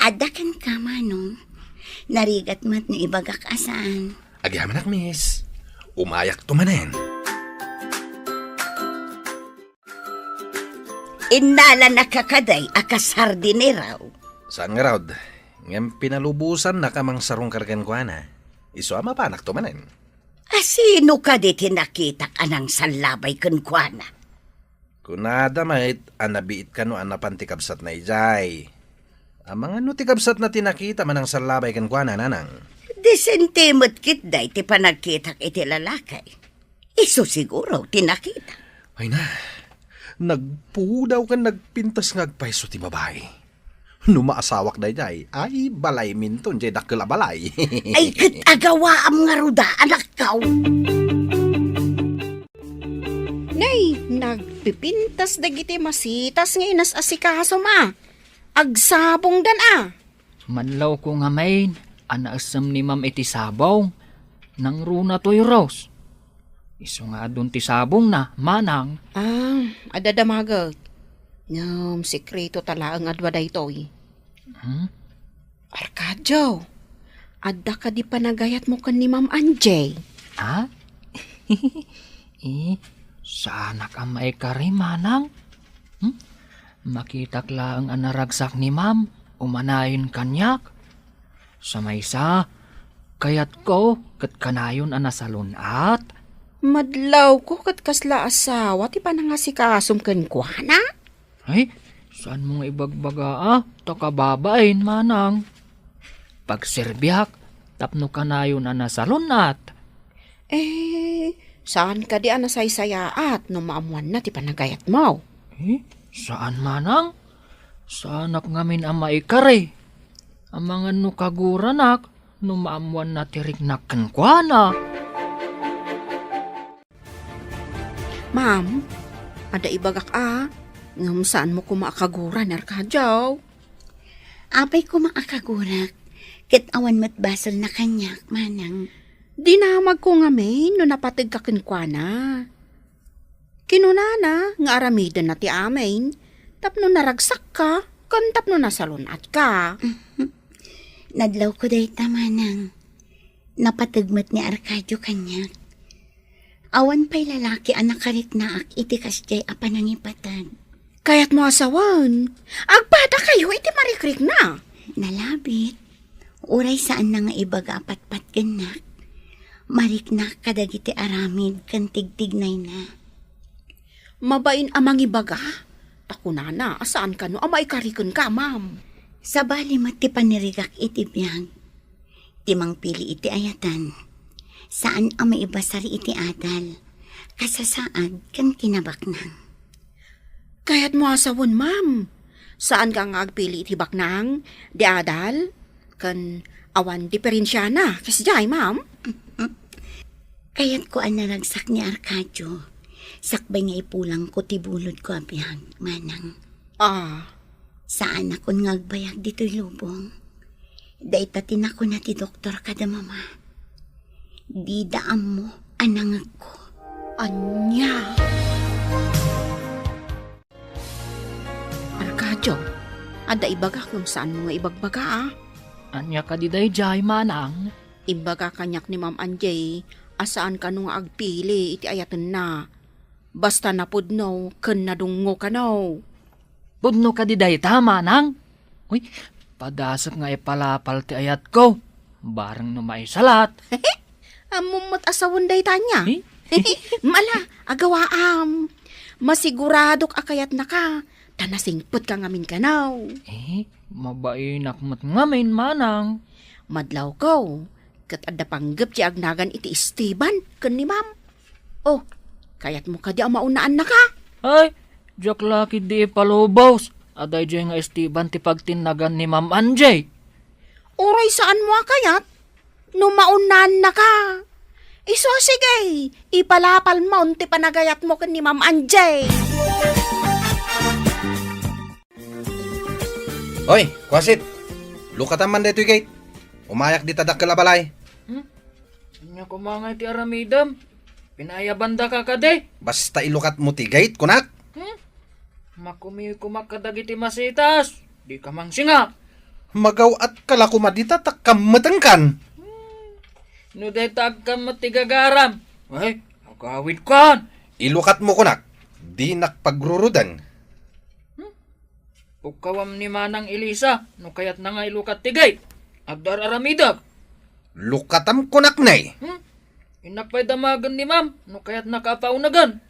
Adda kenka, Manong. Narigat met no ibagak a saan. Agyamanak, miss. Umayakto manen. Innalana kadi a kas hardinero. Saan ngarud, ngem pinalubosannak a mangsarungkar kenkuana. Isu a mapanakto manen. A sino kadi ti nakitak a nangsallabay kenkuana? Kunada met a nabiit kano a napan ti kabsatna idiay. Amangan no ti kabsatna ti nakita a nangsallabay kenkuana, nanang. Disente met ketdi ti panagkitak iti lalaki. Isu siguro ti nakita. Ay na, nagpudaw ken nagpintas nga agpayso ti babai. No maasawak daydiay, ay, balayminton diay dakkel a balay. Ay, ket agawaam ngarud a, anakko. Nay, nagpipintas dagiti masitas nga inas-asikasom a. Agsabongdan a. Madlawko ngamin a naessem ni Ma'am iti sabong. Nangruna toy, Rose. Isu nga adun ti sabongna, manang. Ah, adda damaget. Ngem sekreto ta laeng a dua daytoy. Hmm? Arcadio, adda kadi panagayatmo ken ni Ma'am Angie? Ha? Eh, saanak a maikari, manang. Hmm? Makitak laeng a naragsak ni Ma'am, umanayon kaniak. Sa maysa, kayatko ket kanayon a nasalun-at. Madlawko ket kasla asawa ti panangasikasom kenkuana? Ay, saanmo nga ibagbaga a, ta kababain, manang. Pagserbiak tapno kanayon a nasalun-at. Eh, saan kadi a nasaysayaat no maammoanna ti panagayatmo? Eh, saan manang? Saanak ngamin a maikari. Amangan no kaguranak no maammoanna ti riknak kenkuana. Ma'am, adda ibagak a, ngem saanmo koma a kagura ni Arcadio. Apay koma a kagurak, ket awan met basolna kaniak, manang. Dinamagko ngamin no napategka kenkuana. Kinunana nga aramidenna ti amin tapno naragsakka ken tapno nasalun-atka. Nadlawko dayta, manang. Napateg met ni Arcadio kaniak. Awan pay lalaki a nakariknaak iti kasdiay a panangipateg. Kayatmo a sawen, agpadakayo iti marikrikna. Nalabit. Uray saanna nga ibaga a patpatgennak, mariknak kadagiti aramid ken tigtignayna. Mabain a mangibaga? Ta kunana a saan kano a maikarikenka, ma'am. Sabali met ti panirigak iti biag. Ti mangpili iti ayatan, saan a maibasar iti adal, kasasaad ken kinabaknang. Kayatmo a sawen, ma'am. Saanka nga agpili iti baknang, di adal, ken awan diferensiana, kasdiay, ma'am? Kayatko a naragsak ni Arcadio, sakbay nga ipulangko ti bulodko a biag, manang. Ah. Saanakon nga agbayag ditoy lubong. Dayta ti nakuna ti doktor kada mama. Dida ammo a nangegko. Ania? Arcadio, adda ibagak ngem saanmo nga ibagbaga, a? Ania kadi daydiay, manang? Imbaga kaniak ni Ma'am Angie a saan kano nga agpili iti ayatenna. Basta napudno ken nadungngo kano. Pudno kadi dayta, manang? Uy, padasek nga ipalapal ti ayatko. Bareng no maisalat. Ammom met a sawen dayta ania? Eh? Mala, agawaam. Masiguradok a kayatnaka, ta nasingpetka ngamin kano. Eh, mabainak met ngamin, manang. Madlawko, ket adda panggep ti agnagan iti Esteban ken ni Ma'am. Oh, kayatmo kadi a maunnaannaka? Ay, diak la ketdi ipalubos a daydiay nga Esteban ti pagtinnagan ni Ma'am Angie. Uray saanmo a kayat, no maunnaannaka. Isu, sige, ipalapalmon ti panagayatmo ken ni Ma'am Angie. Oy, kuasit, lukatam man daytoy gate. Umayak dita dakkel a balay. Hmm? Ania koma nga iti aramidem? Pinaayabandaka kadi? Basta ilukatmo ti gate, kunak. Hmm? Makumiw koma kadagiti masitas. Dika mangsinga. Magaw-atka la koma dita ta kammetengkan. Hmm. No dayta agkammet ti gagaram. Ay, agawidkan. Ilukatmo, kunak. Dinak pagruruden. Hmm? Pukkawam ni Manang Elisa no kayatna nga ilukat ti gate. Agdar-aramidek. Lukatam kunak ne. Hmm? Innak pay damagen ni Ma'am no kayatnaka a paunegen.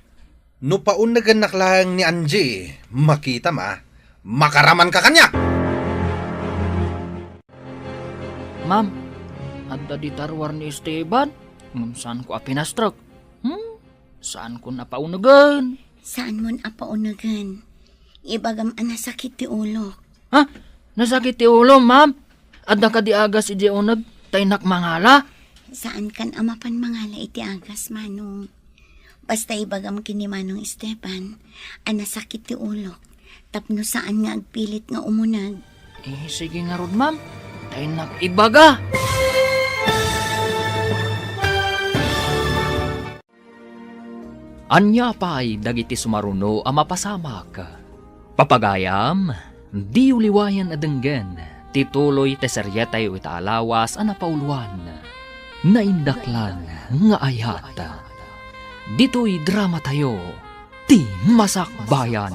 No paunegennak laeng ni Angie, makitam a makaramanka kaniak. Ma'am, adda dita ruar ni Esteban, ngem saanko a pinastrek. Hmm? Saankon a paunegen. Saanmon a paunegen. Ibagam a nasakit ti ulok. Ha? Nasakit ti ulo, ma'am? Adda kadi agas idiay uneg ta innak mangala? Saankan a mapan mangala iti agas, Manong. Basta ibagam ken ni Manong Esteban a nasakit ti ulok tapno saan nga agpilit nga umuneg. Eh, sige ngarud, ma'am. Ta innak ibaga. Ania pay dagiti sumaruno a mapasamak? Papagayam, diyo liwayan a denggen ti tuloy ti serietayo ita a lawas a napauloan, Naindaklan nga Ayat. Ditoy dramatayo, Ti Masakbayan.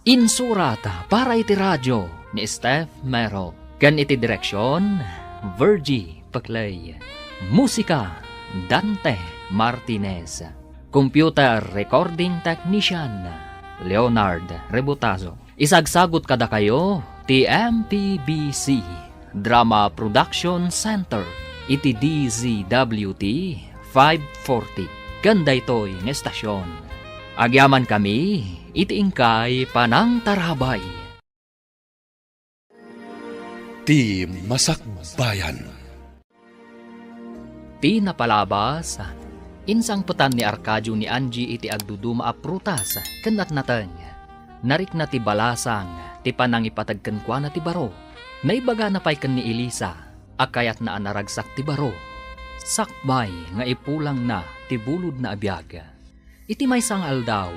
Insurat para iti radio ni Steph Mero, ken iti direksion, Virgie Peclay. Musika, Dante Martinez. Computer recording technician, Leonard Rebotazo. Isagsagut kadakayo ti M P B C Drama Production Center iti D Z W T five forty ken daytoy nga estasion. Agyamankami iti inkay panangtarabay. Ti Masakbayan. Ti napalabas, insangpetan ni Arcadio ni Angie iti agduduma a prutas ken natnateng. Narikna ti balasang ti panangipateg kenkuana ti baro. Naibagana pay ken ni Elisa a kayatna a naragsak ti baro, sakbay nga ipulangna ti bulodna a biag. Iti maysa nga aldaw,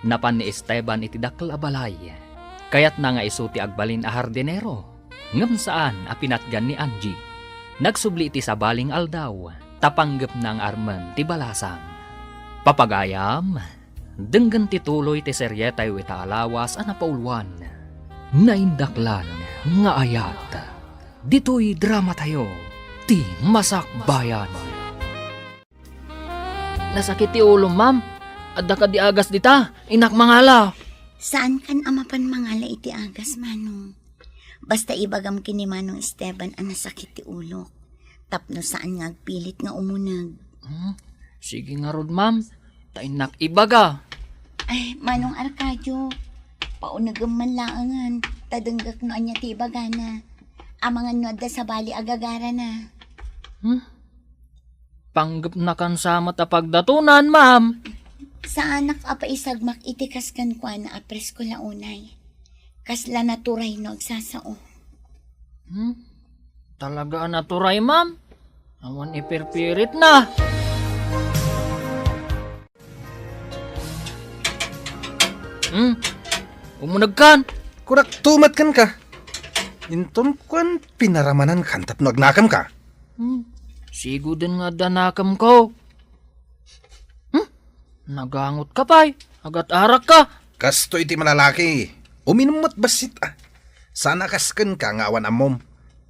napan ni Esteban iti dakkel a balay. Kayatna nga isu ti agbalin a hardinero, ngem saan a pinatgan ni Angie. Nagsubli iti sabali nga aldaw, ta panggepna nga armen ti balasang. Papagayam, denggen ti tuloy ti serietayo ita a lawas a napauluan, Naindaklan nga Ayat. Ditoy dramatayo, ti Masakbayan. Nasakit ti ulom, ma'am. Adda kadi agas dita? Innak mangala. Saankan a mapan mangala iti agas, Manong. Basta ibagam ken ni Manong Esteban a nasakit ti ulok. Tapno saan nga agpilit nga umuneg. Hmm, sige ngarud, ma'am. Ta innak ibaga. Ay, Manong Arcadio, paunegem man laengen, ta denggek no ania ti ibagana. Amangan no adda sabali a gagarana. Hmm? Panggepnakan sa met a pagdatonan, ma'am. Saanak a paisagmak iti kas kenkuana a presko la unay. Kasla naturay no agsasao. Hmm? Talaga a naturay, ma'am? Awan ipirpiritna. Hmm? Umunegkan? Kunak tumet kenka. Inton kuan pinaramanankan tapno agnakem ka. Hmm? Siguden nga adda nakem ko. Hmm? Nagangot ka pay. Agat-arak ka. Kastoy ti malalaki. Uminum met bassit, a. Saan a kas kenka nga awan ammom.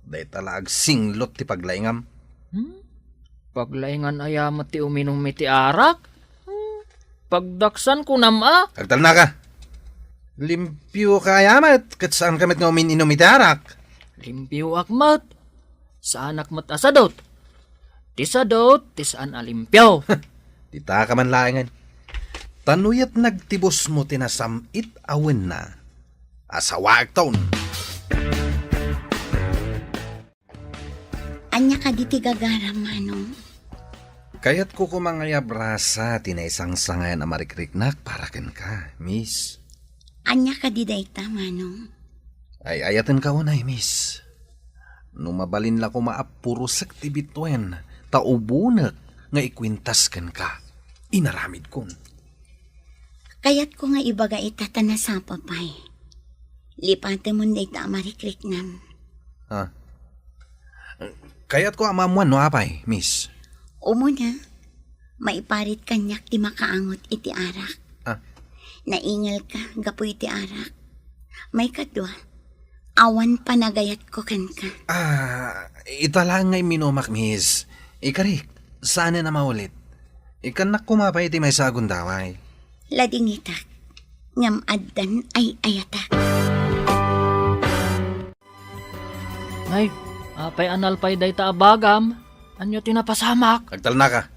Dayta la agsinglot ti paglaingam. Hmm? Paglaingan aya met ti uminum iti arak? Hmm? Pagdaksan kunam a? Agtalna ka. Limpio ka aya met, ket saan ka met nga umin-inum iti arak? Limpioak met. Saanak met a sadot. Ti sadot, ti saan a limpio. Dita ka man laengen. Ta no yat nagtibusmo ti nasam-it a wenna, asawaekton. Ania kadi ti gagaram, Manong? Kayatko koma nga iabrasa ti naisangsangayan a marikriknak para kenka, Miss. Ania kadi dayta, Manong? Ay-ayatenka unay, Miss. No mabalin la koma a purosek ti bituen, ta ubonek nga ikuentas kenka, inaramidkon. Kayatko nga ibaga ita ta nasapa pay. Lipatemon dayta a marikriknam. Ah. Kayatko a maammuan no apay, Miss. Umuna, maiparit kaniak ti makaangot iti arak. Ah. Naingalka gapu iti arak. Maikadua, awan panagayatko kenka. Ah, ita laeng nga imminumak, Miss. Ikarik, saanen a maulit. Ikkannak koma pay iti maysa a gundaway. Ladingitak, ngem addan ay-ayatak. Nay, apay a nalpay dayta a bagam? Ania ti napasamak? Agtalnaka.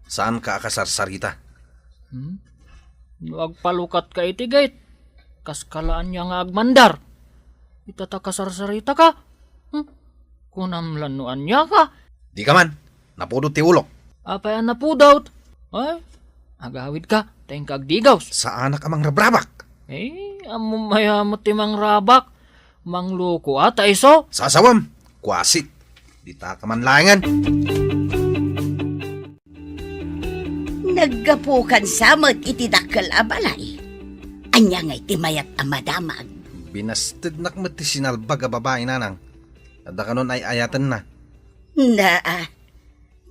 Saanka a kasarsarita. Hmm? No agpalukatka iti gate, kaska la ania nga agmandar? Ita ta kasarsaritaka? Hmm? Kunam la no aniaka? Dika man, napudot ti ulok. Apay a napudot? Ay, agawidka, ta inka agdigaws. Saanak a mangrabrabak. Eh, ammom aya met ti mangrabak. Mangloko a ta isu. Sasawem, kuasit. Dita ka man laengen. Naggapukan sa met iti dakkel a balay. Ania ngay ti mayat a madamag? Binastednak met ti sinalbag a babai, nanang. Adda kanon ay-ayatenna. Naa,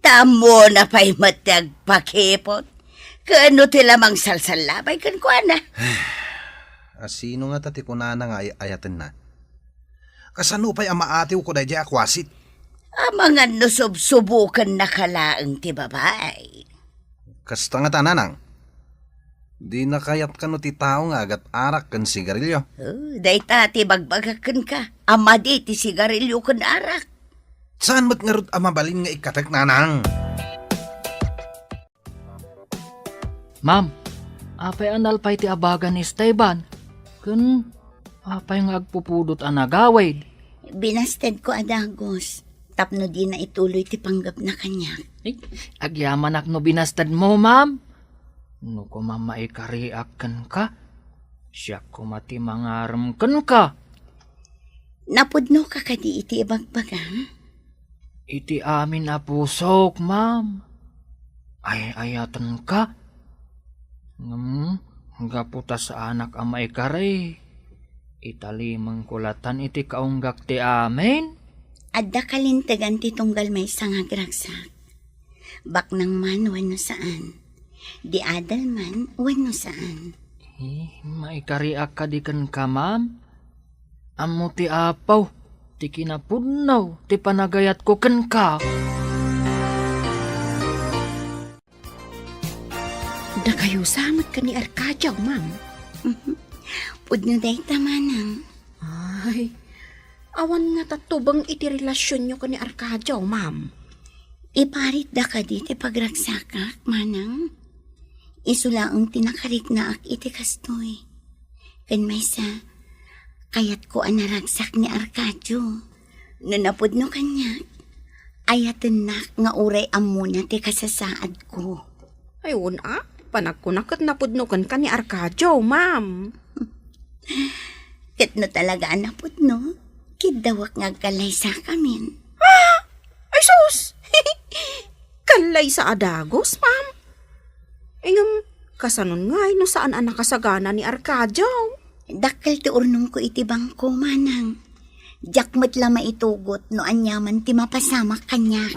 ta ammona pay met ti agpakipot. Ken no ti la mangsalsallabay kenkuana. Asino ngata ti kunana nga ay-ayatenna? Kasano pay a maatiwko daydiay a kuasit? Amangan no subsubokennaka laeng ti babai. Kasta ngata, nanang. Dina kayat kano ti tao nga agat-arak ken sigarilio. Oh, dayta ti ibagbagak kenka a madi ti sigarilio ken arak. Saan met ngarud a mabalin nga ikkatek, nanang? Ma'am, apay a nalpay ti abaga ni Esteban? Ken apay nga agpupudot a nagawid? Binastedko a dagus tapno dina ituloy ti panggepna kaniak. Ay, agyamanak no binastedmo, ma'am. No koma maikariak kenka, siak koma ti mangarem kenka. Napudnoka kadi iti ibagbaga? Iti amin a pusok, ma'am. Ay-ayatenka. Ngem, gapu ta saanak a maikari, italimengko latan iti kaunggak ti amin. Adda kalintegan ti tunggal maysa nga agragsak. Baknang man wenno saan. Di adal man wenno saan. Eh, maikariak kadi kenka, ma'am? Ammo ti Apo ti kinapudno ti panagayatko kenka. Dakayo sa met ken ni Arcadio, ma'am. Pudno dayta, manang. Ay, awan nga tatubeng iti relasionyo ken ni Arcadio, ma'am. Iparitda kadi ti pagragsakak, manang? Isu laeng ti nakariknaak iti kastoy. Ken maysa, kayatko a naragsak ni Arcadio. No napudno kaniak, ayatennak nga uray ammona ti kasasaadko. Ay, wen a, panagkuna ket napudno kenka ni Arcadio, ma'am. Ket no talaga a napudno, kiddawek nga agkallaysakamin. Ah! Ay, sus! Kallaysa a dagus, ma'am. Ngem, kasanon ngay no saan a nakasagana ni Arcadio? Dakkel ti urnongko iti bangko, manang. Diak met la maitugot no aniaman ti mapasamak kaniak.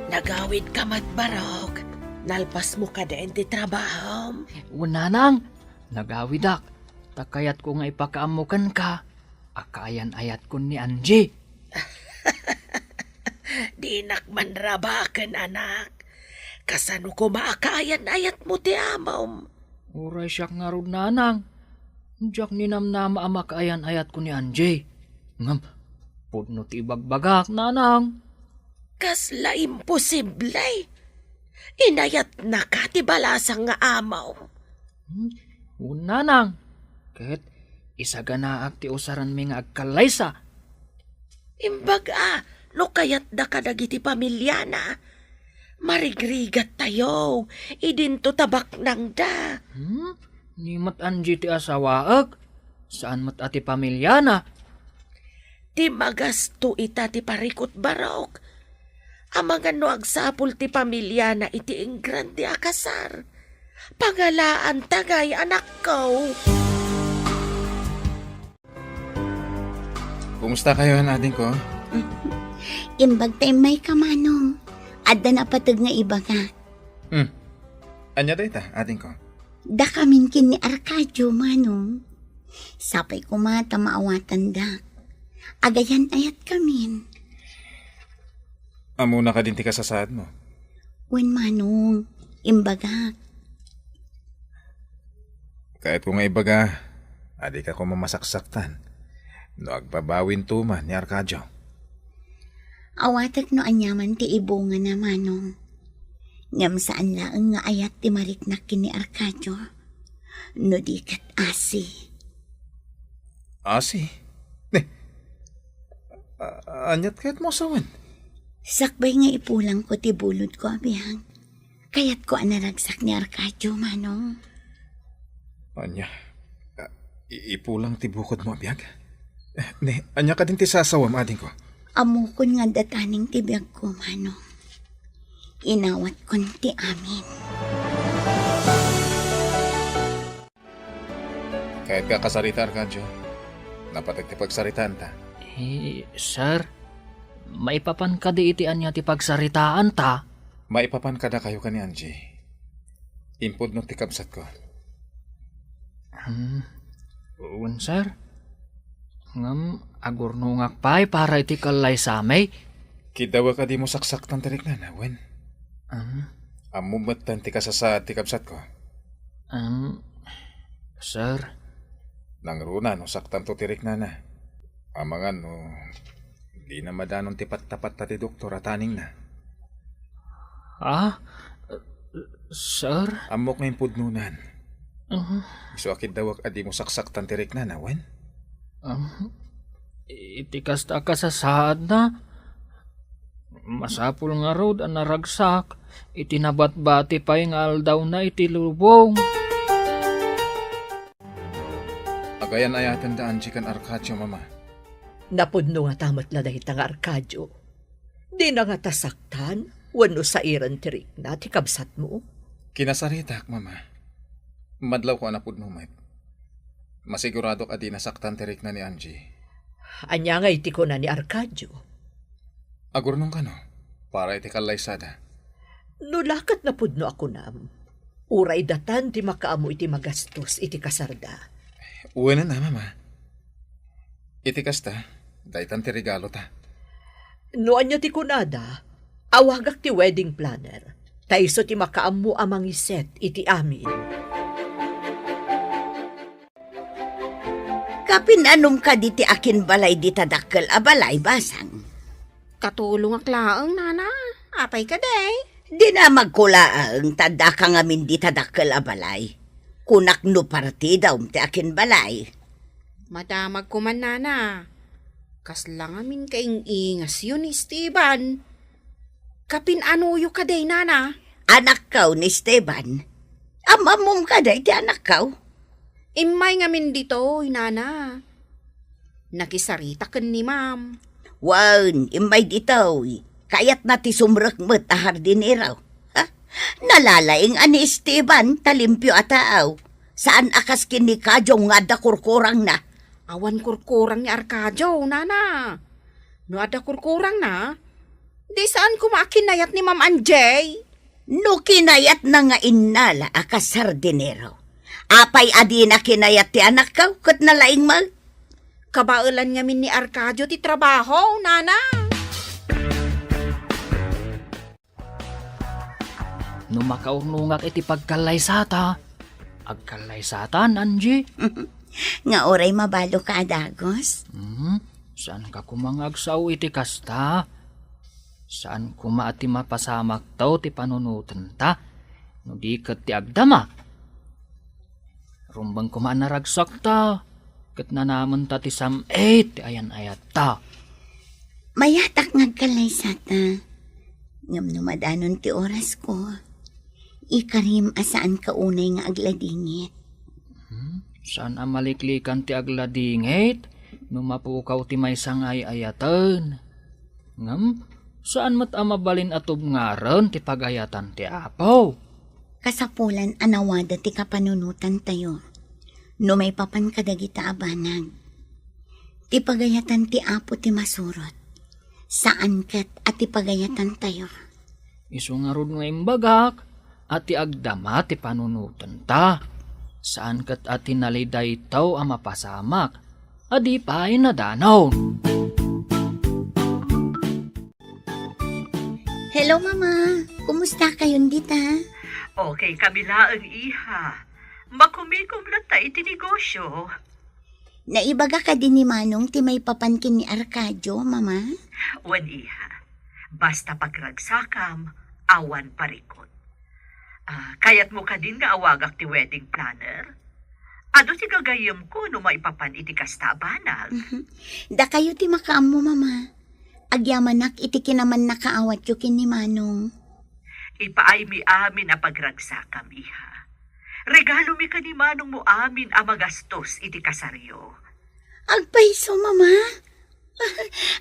Nagawidka met, Barok. Nalpasmo kadi ti trabahom? Wen, nanang, nagawidak. Ta kayatko nga ipakaammo kenka a kaayan-ayatkon ni Angie. Dinak man rabaken, anak. Kasano koma a kaayan-ayatmo ti amom? Uray siak ngarud, nanang. Diak ninamnama a makaayan-ayatkon ni Angie. Ngem, pudno ti ibagbagak, nanang. Kasla imposible! Inayatnaka ti balasang nga amom. Hmm, wen, nanang. Ket isaganaak ti usaranmi nga agkallaysa. Imbag a, no kayatda kadagiti pamiliana, marigrigattayo, idinto ta baknangda. Hmm? Ni met Angie ti asawaek, saan met a ti pamiliana. Ti magasto ita ti parikut, Barok. Amangan no agsapul ti pamiliana iti ingrande a kasar. Pangalaanta ngay, anakko. Kumusta kayo, adingko? Imbag ta immayka, Manong. Adda napateg nga ibaga. Hmm. Ania dayta, adingko? Dakamin ken ni Arcadio, Manong. Sapay koma ta maawatanda. Agayan-ayatkamin. Ammona kadin ti kasasaadmo? Wen, Manong, imbagak. Kayatko nga ibaga, a dika koma masaksaktan no agbabawinto man ni Arcadio. Awatek no aniaman ti ibungana, Manong. Ngem saan laeng nga ayat ti mariknak ken ni Arcadio. No di ket asi. Asi? Ne, a-, aniat kayatmo a sawen? Sakbay nga ipulangko ti bulodko a biag, kayatko a naragsak ni Arcadio, Manong. Ania? A, i-, ipulang ti bukodmo a biag? Ne, ania kadin ti sasawem, adingko? Ammokon nga adda taning ti biagko, Manong. Inawatkon ti amin. Kayatka a kasarita, Arcadio? Napateg ti pagsaritaanta. Eh, sir, maipapan kadi iti ania ti pagsaritaanta? Maipapan kadakayo ken ni Angie. Impudno ti kabsatko. Hmm, wen, sir. Ngem agurnongak pay para iti kallaysami. Kiddawek a dimo saksaktan ti riknana, wen? Am? Ammom metten ti kasasaad ti kabsatko. Am, sir. Nangruna no saktanto ti riknana. Amangan no dina madanon ti pattapatta ti doktor a taningna. Ah? Sir? Ammok nga impudnonan. Ah. Isu a kiddawek a dimo saksaktan ti riknana, wen? Ah, iti kasta a kasasaadna, masapul ngarud a naragsak iti nabatbati pay nga aldawna iti lubong. Ayan-ayatenda Angie ken Arcadio, Mama. Napudno ngata met la dayta nga Arcadio. Dina ngata saktan wenno sairen ti rikna ti kabsatmo? Kinasaritak, Mama. Madlawko a napudno met. Masiguradok a dina saktan ti rikna ni Angie. Ania ngay ti kuna ni Arcadio? Agurnong kano, para iti kallaysada. No la ket napudno a kunam, uray datan ti makaammo iti magastos iti kasarda. Wen a, Mama. Iti kasta, daytan ti regalota. No ania ti kunada, awagak ti wedding planner. Ta isu ti makaammo a mangiset iti amin. Kapin-anom kadi ti akinbalay dita dakkel a balay, Basang? Katulongak laeng, Nana. Apay kadi? Dinamagko laeng ta addaka ngamin dita dakkel a balay. Kunak no partidam ti akinbalay. Madamagko man, Nana. Kasla ngamin kaing-ingasyo ni Esteban. Kapin-anoyo kadi, Nana? Anakkaw ni Esteban. Am-ammom kadi ti anakkaw? Immay ngamin ditoy, Nana. Nakisarita ken ni Ma'am. Wen, immay ditoy. Kayatna ti sumrek met a hardinero. Ha? Nalalaing a ni Esteban ta limpio a tao. Saan a kas ken ni Kajong nga adda kurkurangna. Awan kurkurang ni Arcadio, Nana. No adda kurkurangna, di saan koma a kinayat ni Ma'am Angie? No kinayatna nga innala a kas hardinero, apay a dina kinayat ti anakkaw ket nalaing met? Kabaelan ngamin ni Arcadio ti trabaho, Nana. No makaurnongak iti pagkallaysata, agkallaysatan, Angie? Nga uray mabalinka a dagus? Hmm, saanka koma nga agsao iti kasta? Saan koma a ti mapasamakto ti panunotenta, no di ket ti agdama? Rumbeng koma a naragsakta, ket nanamenta ti sam-it ti ayan-ayatta. Mayatak nga agkallaysata. Ngem no madanon ti orasko, ikarim a saanka unay nga agladingit. Hmm? Saan a maliklikan ti agladingit no mapukaw ti maysa nga ay-ayaten. Ngem, saan met a mabalin a tubngaren ti pagayatan ti Apo. Kasapulan a nawada ti kapanunotantayo no maipapan kadagita a banag. Ti pagayatan ti Apo ti masurot, saan ket a ti pagayatantayo. Isu ngarud nga imbagak a ti agdama ti panunotenta, saan ket a ti nalidaytaw a mapasamak a di pay nadanon. Hello, Mama. Kumusta kayon dita? Okay kami laeng, iha. Makumikom latta iti negosyo. Naibaga kadi ni Manong ti maipapan ken ni Arcadio, Mama? Wen, iha. Basta pagragsakam, awan parikut. Ah, kayatmo kadin nga awagak ti wedding planner? Adu ti gagayyemko no maipapan iti kasta a banag. Mhm. Dakayo ti makaammo, Mama. Agyamanak iti kinamannakaawatyo ken ni Manong. Ipaaymi amin a pagragsakam, iha. Regalomi ken ni Manongmo amin a magastos iti kasaryo. Agpayso, Mama.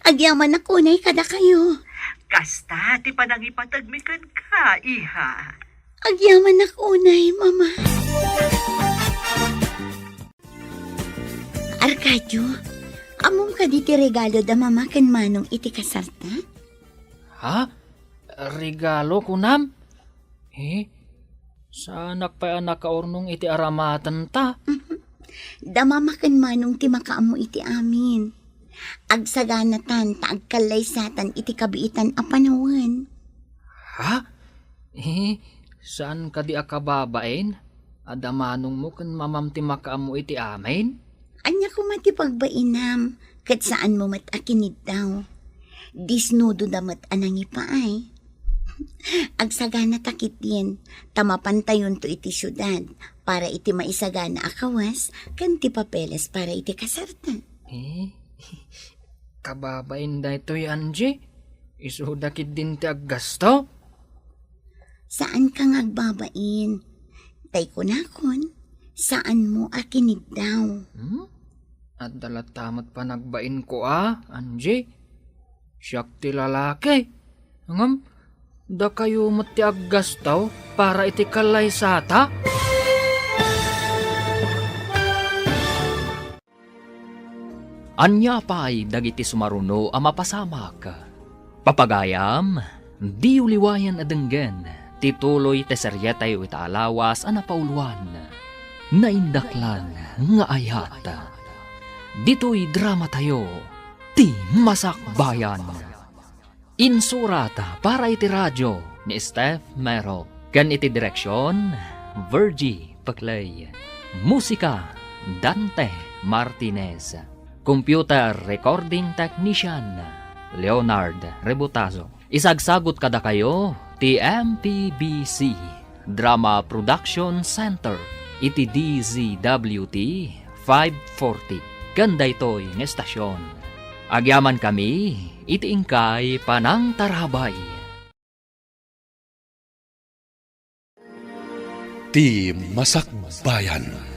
Agyamanak unay kadakayo. Kasta ti panangipategmi kenka, iha. Agyamanak unay, Mama. Arcadio, ammom kadi ti regalo da Mama ken Manong iti kasarta? Ha? Regalo, kunam? Eh, saanak pay a nakaurnong iti aramatenta? Da Mama ken Manong ti makaammo iti amin. Agsaganatan ta agkallaysatan iti kabiitan a panawen. Ha? Eh, saan kadi a kababain? Adda manongmo ken mamam ti makaammo iti amin? Ania koma ti pagbainam, ket saanmo met a kiniddaw. Disnudo da met a nangipaay. Agsagana ta ketdin, ta mapantayonto iti siudad para iti maisagana a kawes ken ti papeles para iti kasarta. Eh, kababain daytoy, Angie? Isuda ketdin ti aggasto? Saanka nga agbabain. Tay kunakon, saanmo a kiniddaw. Hmm? Adda latta met panagbainko a, Angie. Siak ti lalaki. Ngem, dakayo met ti aggastaw para iti kallaysata? Ania pay dagiti sumaruno a mapasamak? Papagayam, diyo liwayan a denggen ti tuloy ti serietayo ita a lawas a napauluan, Naindaklan nga Ayat. Ditoy dramatayo, ti Masakbayan. Insurat para iti radio ni Steph Mero, ken iti direksion, Virgie Peclay. Musika, Dante Martinez. Computer recording technician, Leonard Rebutazo. Isagsagut kadakayo ti M P B C Drama Production Center iti D Z W T five forty, ken daytoy nga estasyon. Agyamankami iti inkay panangtarabay. Ti Masakbayan.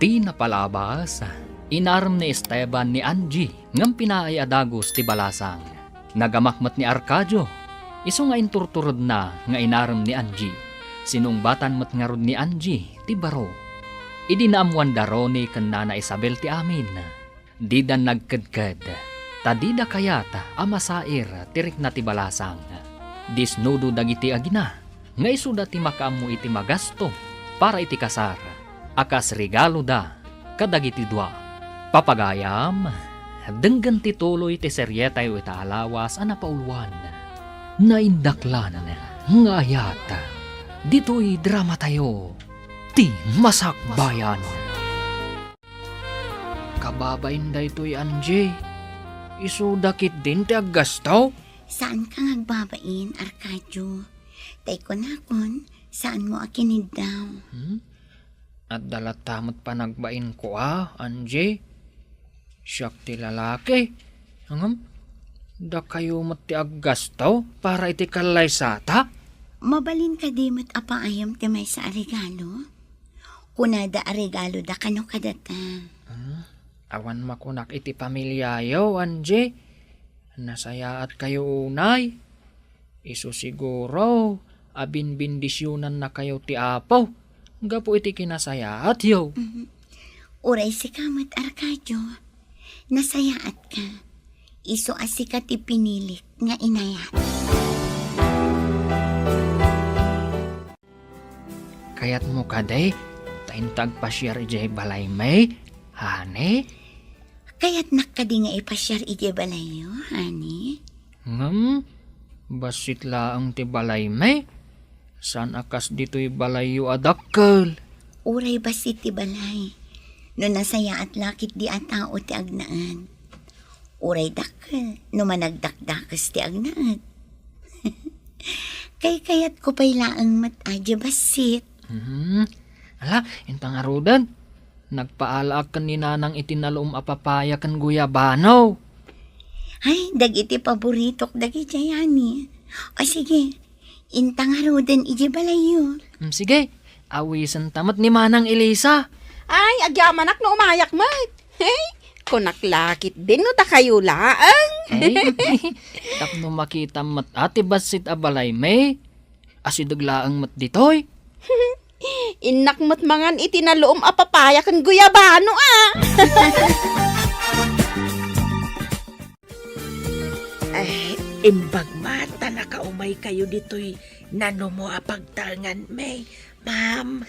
Ti napalabas, inarem ni Esteban ni Angie ngem pinaay a dagus ti balasang. Nagamak met ni Arcadio, isu nga inturturedna nga inarem ni Angie. Sinungbatan met ngarud ni Angie ti baro. Idi naammuanda Ronnie ken Nana Isabel ti amin, dida nagkedked, ta dida kayat a masair ti rikna ti balasang. Disnudo dagiti agina nga isuda ti makaammo iti magasto para iti kasar a kas regaloda kadagiti dua. Papagayam, denggen ti tuloy ti serietayo ita a lawas a napauluan, Naindaklan nga Ayat. Ditoy dramatayo, ti Masakbayan. Kababain daytoy, Angie. Isuda ketdin ti aggasto? Saanka nga agbabain, Arcadio. Tay kunakon, saanmo a kiniddaw. Hmm? Adda latta met panagbainko a, Angie. Siak ti lalaki. Ngem, dakayo met ti aggasto para iti kallaysata? Mabalin kadi met a paayam ti maysa a regalo? Kunada a regaloda kano kadata. Hmm? Awan makunak iti pamiliayo, Angie. Nasayaatkayo unay. Isu siguro a binbendisionannakayo ti Apo gapu iti kinasayaatyo. Mhm. Uray sika met, Arcadio, nasayaatka. Isu a sika ti pinilik nga inayat. Kayatmo kadi ta inta agpasiar idiay balaymi, honey? Kayatnak kadi nga ipasiar idiay balayyo, honey? Ngem, bassit laeng ti balaymi. Saan a kas ditoy balayyo a dakkel. Uray bassit ti balay, no nasayaat la ketdi a tao ti agnaed. Uray dakkel, no managdakdakes ti agnaed. Kaykayatko pay laeng met a diay bassit. Mhm. Ala, inta ngaruden. Nagpaalaak ken ni Nanang iti naluom a papaya ken guyabano. Ay, dagiti paboritok dagidiay, honey. O sige, inta ngaruden idiay balayyo. Mm, sige, awisenta met ni Manang Elisa. Ay, agyamanak no umayak met. Hey, kunak la ketdin no dakayo laeng. Ay, tapno makitam met a ti bassit a balaymi. Asideg laeng met ditoy. Innak met mangan iti naluom a papaya ken guyabano a. Ay, imbag man ta nakaumaykayo ditoy nanumo a pagtaenganmi, ma'am.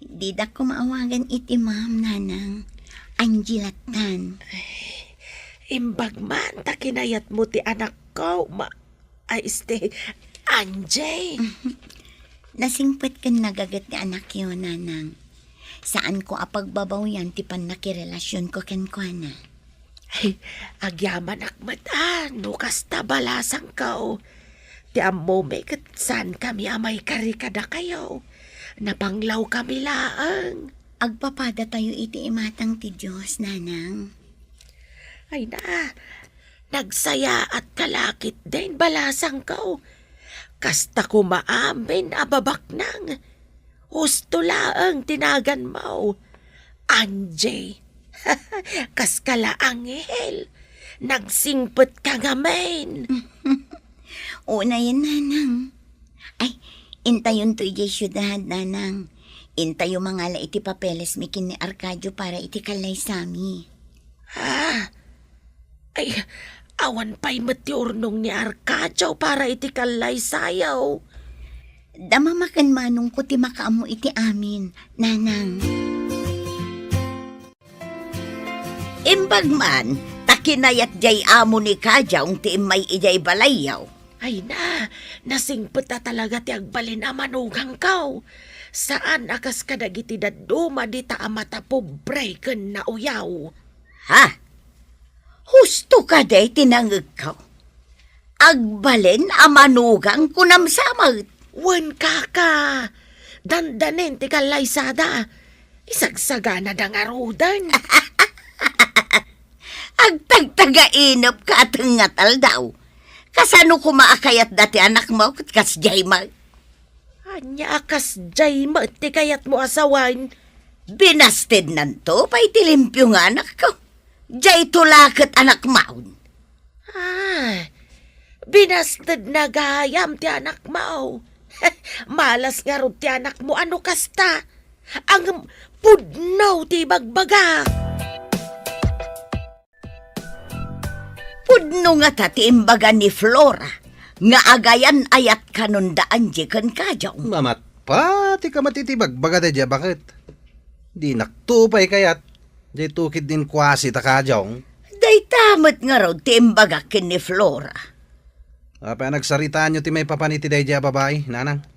Didak ko maawagan iti ma'am, Nanang. Angie lattan. Ay, imbag man ta kinayatmo ti anakko, ma-, Ay, este, Angie! Nasingpet ken nagaget ti anakyo, Nanang. Saanko a pagbabawian ti pannakirelasionko kenkuana. Ay, agyamanak met a no kasta balasangko. Ti ammomi ket saankami a maikari kadakayo. Napanglawkami laeng. Agpapadatayo iti imatang ti Dios, Nanang. Ay na, nagsayaatka la ketdin balasangko. Kasta koma amin a babaknang. Husto laeng ti naganmo. Angie. Kaska la anghel. Nagsingpet ka ngamin. Unayen, Nanang. Ay, intayonto idiay siudad, Nanang. Intayo mangala iti papelesmi ken ni Arcadio para iti kallaysami. Ah, ay, awan pay met ti urnong ni Arcadio para iti kallaysayo. Damamaken manongko ti makaammo iti amin, Nanang. Imbag man, ta kinayat diay amo ni Kajong ti immay idiay balayyo. Ay na, nasingpet a talaga ti agbalin a manugangko. Saan a kas kadagiti dadduma dita a matapobre ken nauyaw. Ha? Husto kadi ti nangegko? Agbalin a manugang kunam sa met. Wen, kaka. Dandanin ti kallaysada. Isagsaganada ngaruden. Agtagtagainep ka a tengngat aldaw. Kasano koma a kayatda ti anakmo ket kasdiay met? Ania a kasdiay met ti kayatmo a sawen? Binastednanto pay ti limpio nga anakko. Diayto la ket anakmaon. Ah, binastedna gayam ti anakmo. Malas ngarud ti anakmo a no kasta. Ngem pudno ti ibagbagak. Pudno ngata ti imbaga ni Flora nga agayan-ayat kanon da Angie ken Kajong. Mamatpat ti kamat iti bagbaga daydiay a baket. Dinakto pay kayat, daytoy ketdin kuasi ta Kajong. Dayta met ngarud ti imbagak ken ni Flora. Apay a nagsaritaanyo ti maipapan iti daydiay a babai, Nanang?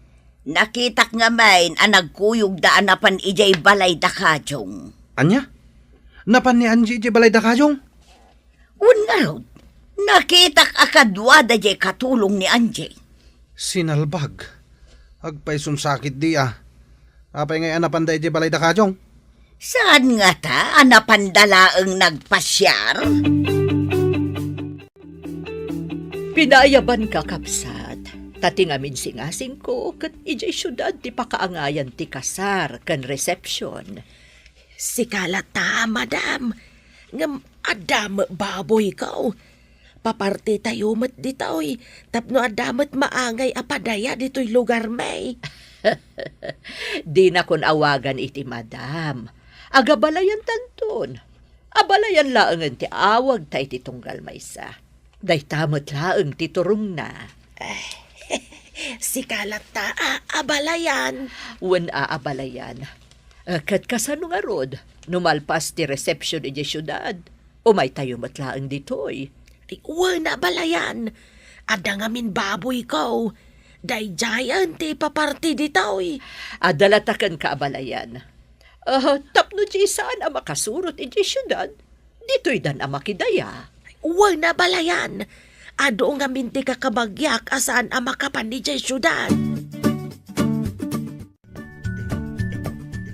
Nakitak ngamin a nagkuyogda a napan idiay balay da Kajong. Ania? Napan ni Angie idiay balay da Kajong? Wen ngarud, nakitak a kaduada diay katulong ni Angie. Sinalbag. Agpayson sakit di a. Apay ngay a napanda idiay balay da Kajong? Saan ngata a napanda laeng nagpasiar? Pinaayabanka, kabsat, ta ti ngamin singasingko ket idiay siudad ti pakaangayan ti kasar ken resepsion. Sika latta, madam, ngem adda met baboyko. Papartitayo met ditoy tapno adda met maangay a padaya ditoy lugarmi. Dinakon awagan iti madam. Agabalayantanton. Abalayan laengen ti awagta iti tunggal maysa. Dayta met laeng ti turongna. Eh, sika latta a abalayan. Wen a abalayan. Eh, ket kasano ngarud, no malpas ti resepsion idiay siudad? Umaytayo met laeng ditoy. Ay, wen a abalayan. Adda ngamin baboyko. Daydiayen ti paparti ditoy. Adda latta kenka abalayan. Ah, tapno di saan a makasurot idiay siudad, ditoydan a makidaya. Wen a abalayan. Adu ngamin ti kakabagiak a saan a makapan idiay siudad.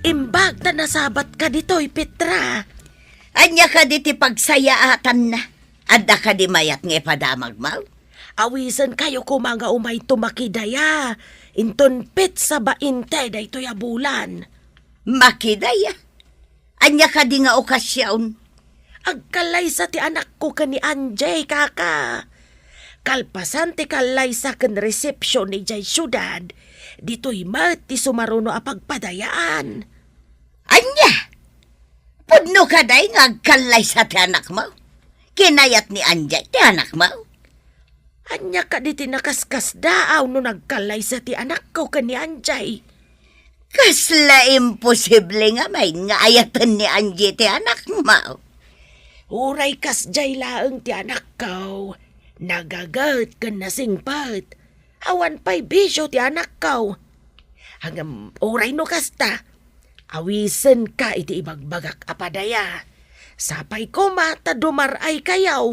Imbag ta nasabatka ditoy, Petra. Ania kadi ti pagsayaatanna? Adda kadi mayat nga ipadamagmo? Awisenkayo koma nga umayto makidaya. Inton petsa bainte daytoy a bulan. Makidaya? Ania kadi nga okasion? Agkallaysa ti anakko ken ni Angie, kaka. Kalpasan ti kallaysa ken resepsion idiay siudad, ditoy met ti sumaruno a pagpadayaan. Ania? Pudno kadi nga agkallaysa ti anakmo? Kinayat ni Angie ti anakmo? Ania kadi ti nakaskasdaaw no nagkallaysa ti anakko ken ni Angie? Kasla imposible ngamin nga ayaten ni Angie ti anakmo. Uray kasdiay laeng ti anakko, nagaget ken nasingpet. Awan pay bisio ti anakko. Ngem uray no kasta, awisenka iti ibagbagak a padaya. Sapay koma ta dumar-aykayo.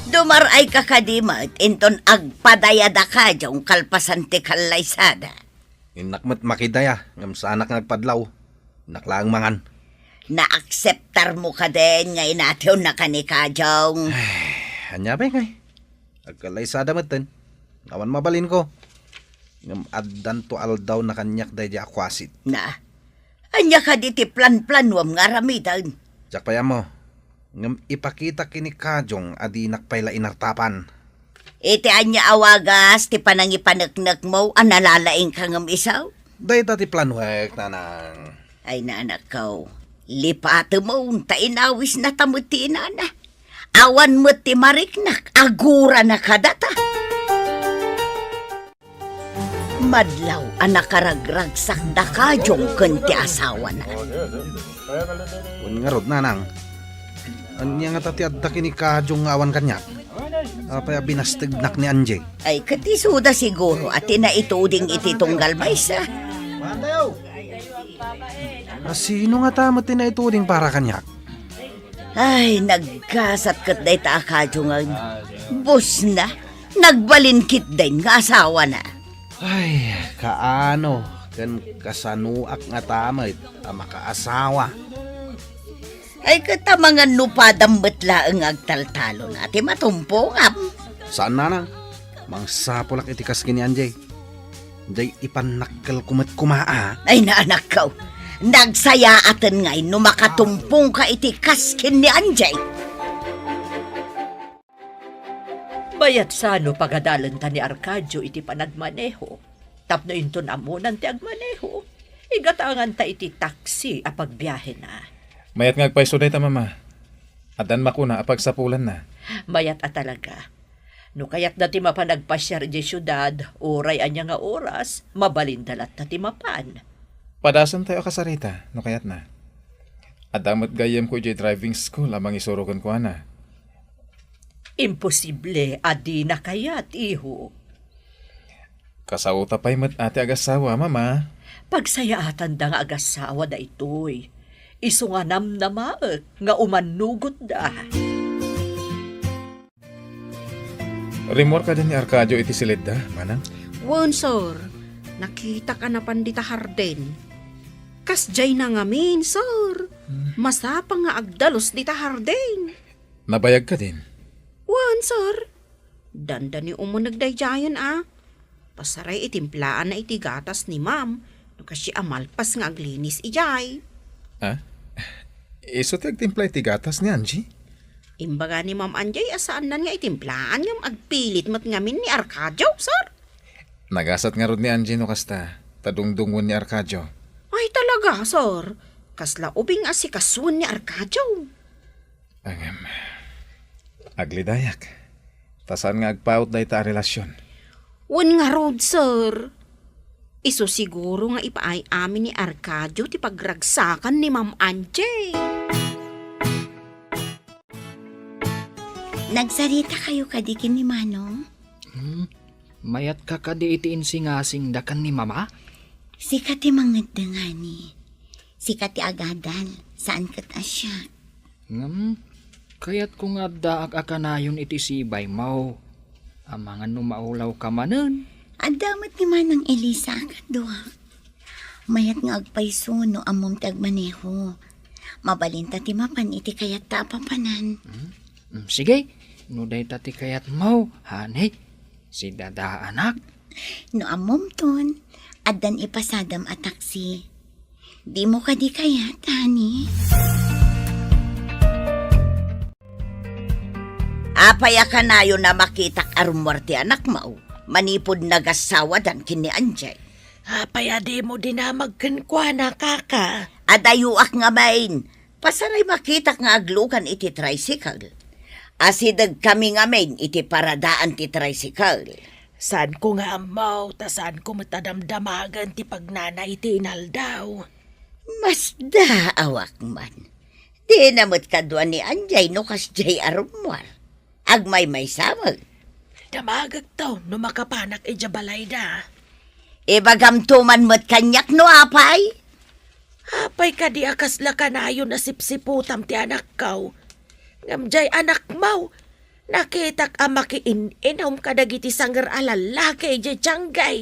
Dumar-ayka kadi met inton agpadayada kadi kalpasan ti kallaysada. Innak met makidaya, ngem saanak nga agpadlaw. Innak laeng mangan. Naakseptarmo kadin nga inatiwennaka ni Kajong? Ay, ania pay ngay? Agkallaysada metten. Awan mabalinko. Ngem addanto aldawna kaniak daydi a kuasit. Na, ania kadi ti planplanuam nga aramiden? Diak pay ammo. Ngem ipakitak ken ni Kajong a dinak pay la inartapan. Iti ania a wagas ti panangipaneknekmo a nalalaingka ngem isu? Dayta ti planuek, nanang. Ay, nanakko, lipatemon ta inawisnata met ti inana. Awan met ti mariknak, agurana kadata. Madlaw a nakaragragsakda Kajong ken ti asawana. Wen ngarud, nanang. Ania ngata ti adda ken ni Kajong nga awan kaniak? Apay a binastegnak ni Angie? Ay, ket isuda siguro a ti naituding iti tunggal maysa. A, sino ngata met ti naituding para kaniak? Ay, naggasat ket dayta a Kajong. Busna, nagbalin ketdin nga asawana. Ay, kaano ken kasanoak ngata met a makaasawa? Ay, ket amangan no padam met laeng nga agtaltalona ti matumpongam. Saan, nanang. Mangsapulak iti kas ken ni Angie. Jay ipannakkelko met koma a. Ay, nanakko, nagsayaaten ngay no makatumpongka iti kas ken ni Angie. Mayat sano pagadalenta ni Arcadio iti panagmaneho. Tapno inton ammonan ti agmaneho, igatanganta iti taksi a pagbiahena. Mayat nga agpayso dayta, Mama. Addan makuna a pagsapulanna. Mayat a talaga. No kayatda ti mapan agpasiar idiay siudad, uray ania nga oras, mabalinda latta ti mapan. Padasentayo a kasarita, no kayatna. Adda met gayyemko idiay driving school a mangisuro kenkuana. Imposible a dina kayat, iho. Kasaota pay met a ti agasawa, Mama. Pagsayaatanda nga agasawa daytoy. Isu nga namnamaek nga umannugotda. Rimmuar kadi ni Arcadio iti silidda, manang? Wen, sir. Nakitak a napan dita hardin. Kasdiayna ngamin, sir. Hmm. Masapang nga agdalus dita hardin. Nabayag kadin? Wen, sir. Dandani umuneg daydiayen a. Pasaray itimplaan na iti gatas ni Ma'am no kasdi a malpas nga aglinis idiay. Ah? Isu ti agtimpla iti gatas ni Angie? Imbaga ni Ma'am Angie a saannan nga itimplaan ngem agpilit met ngamin ni Arcadio, sir. Nagasat ngarud ni Angie no kasta, ta dungdungon ni Arcadio. Ay, talaga, sir. Kasla ubing a sikasuen ni Arcadio. Ngem, aglidayak. Ta saan nga agpaut dayta a relasyon. Wen ngarud, sir. Isu siguro nga ipaay amin ni Arcadio ti pagragsakan ni Ma'am Angie. Nagsarita kayo kadi ken ni Manong? Hmm, mayatka kadi iti insingasingda ken ni Mama? Sika ti mangetdengani. Sika ti agadal, saan ket a siak. Ngem, kayatko nga addaak a kanayon iti sibaymo. Amangan no maulawka manen. Adda met ni Manang Elisa a kaduak. Mayat nga agpayso no ammom ti agmaneho. Mabalinta ti mapan iti kayatta a papanan. Hmm? Hmm, sige, no dayta ti kayatmo, honey. Si Dada, anak. No ammom ton, addan ipasadam a taksi. Dimo kadi kayat, honey? Apay a kanayon a makitak a rummuar ti anakmo manipud nagassawadan ken ni Angie? Apay a dimo dinamag kenkuana, kaka? Adayoak ngamin. Pasaray makitak nga aglugan iti tricycle. Asidegkami ngamin iti paradaan ti tricycle. Saanko nga ammo, ta saanko met a damdamagen ti pagnana iti inaldaw. Masdaawak man. Dina met kadua ni Angie no kasdiay a rummuar. Agmaymaysa met. Damagekto no makapanak idiay balayda. Ibagamto man met kaniak no apay. Apay kadi a kasla kanayon a sipsiputam ti anakko? Ngem diay anakmo, nakitak a makiin-inom kadagiti sanger a lallaki idiay tianggay.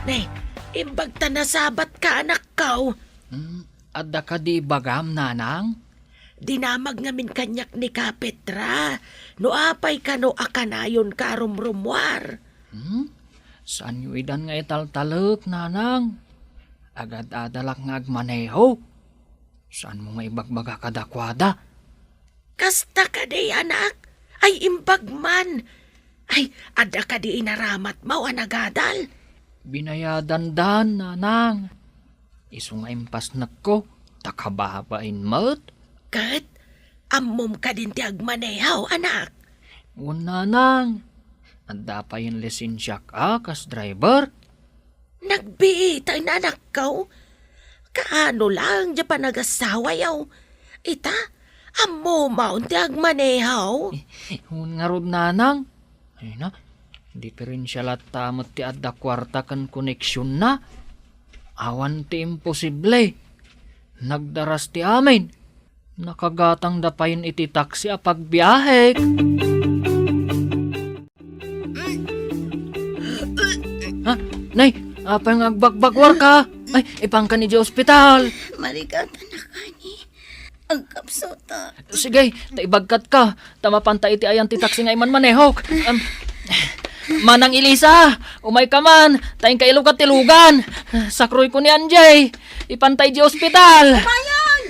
Ne, imbag ta nasabatka, anakko. Hmm, adda kadi ibagam, nanang? Dinamag ngamin kaniak ni Kapetra, no apay kano a kanayonka a rumrumuar. Hmm? Saanyo idan nga italtalek, nanang? Agad-adalak nga agmaneho. Saanmo nga ibagbaga kadakuada? Kasta kadi, anak? Ay, imbag man. Ay, adda kadi inaramatmo a nagadal? Binayadandan, nanang. Isu nga impasnekko, ta kababain met. Ket, ammom kadin ti agmaneho, anak? Wen, nanang. Adda payen lisensiak a kas driver. Nagbiit, ay, nanakko. Kaano lang diay panagasawayo? Ita, ammom ti agmaneho? Wen ngarud, nanang. Ay na, diferensia latta met ti adda kuarta ken koneksionna. Awan ti imposible. Nagdaras ti amin. Nakagatangda payen iti taksi a pagbiahek. Ha? Nay, apay nga agbagbaguarka? Ay, ipanka idiay ospital. Marigatanak, ani. Agkapsutak. Sige, ta ibagkatka. Ta mapanta iti ayan ti taksi nga imanmanehok. Am, Manang Elisa, umayka man. Ta inka ilugat ti lugan. Sakroyko ni Angie. Ipanta idiay ospital. Umayon!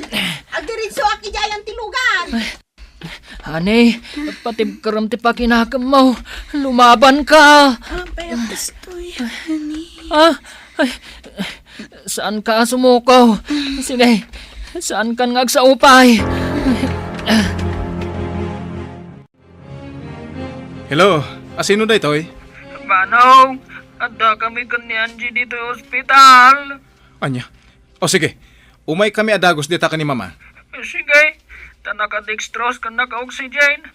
Agdiritsuak idiay ayan ti lugan. Ani, patibkerem ti pakinakemmo. Lumabanka. Apay a kastoy, ani? Ah, ay, saanka a sumuko. Sige, saankan nga agsaupay. Hello, asino daytoy? Manong, adda kami ken ni Angie ditoy ospital. Ania? O sige, umaykami a dagus dita ken ni Mama. Sige, ta naka-dextrose ken naka-oxygen.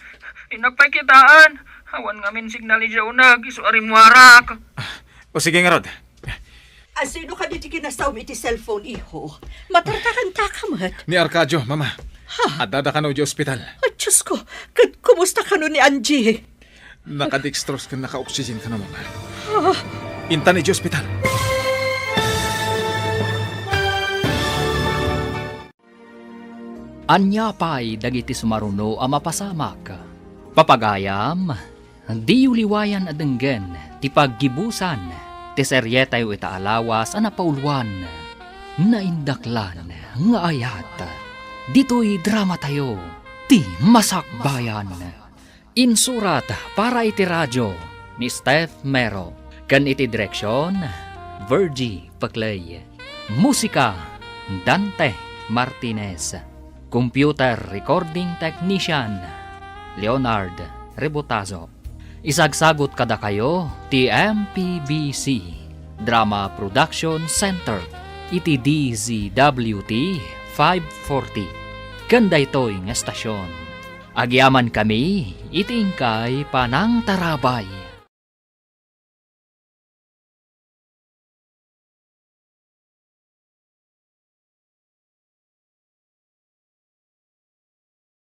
Innak pay kitaen. Awan ngamin signal idiay uneg, isu a rimmuarak. O sige ngarud. Asino kadi ti kinasawmi iti cellphone, iho? Matartarantaka met. Ni Arcadio, Mama. Ha? Addada kano idiay ospital. Ay, Diyos ko, ket kumusta kano ni Angie? Naka-dextrose ken naka-oxygen kano, Mama. Ah. Intan idiay ospital. Ania pay dagiti sumaruno a mapasamak? Papagayam, diyo liwayan a denggen ti paggibusan ti serietayo ita a lawas a napauluan, Naindaklan nga Ayat. Ditoy dramatayo, ti Masakbayan. Insurat para iti radio ni Steph Mero, ken iti direksion, Virgie Peclay. Musika, Dante Martinez. Computer recording technician, Leonard Rebotazo. Isagsagut kadakayo ti M P B C Drama Production Center iti D Z W T five forty. Ken daytoy nga estasion, agyamankami iti inkay panangtarabay.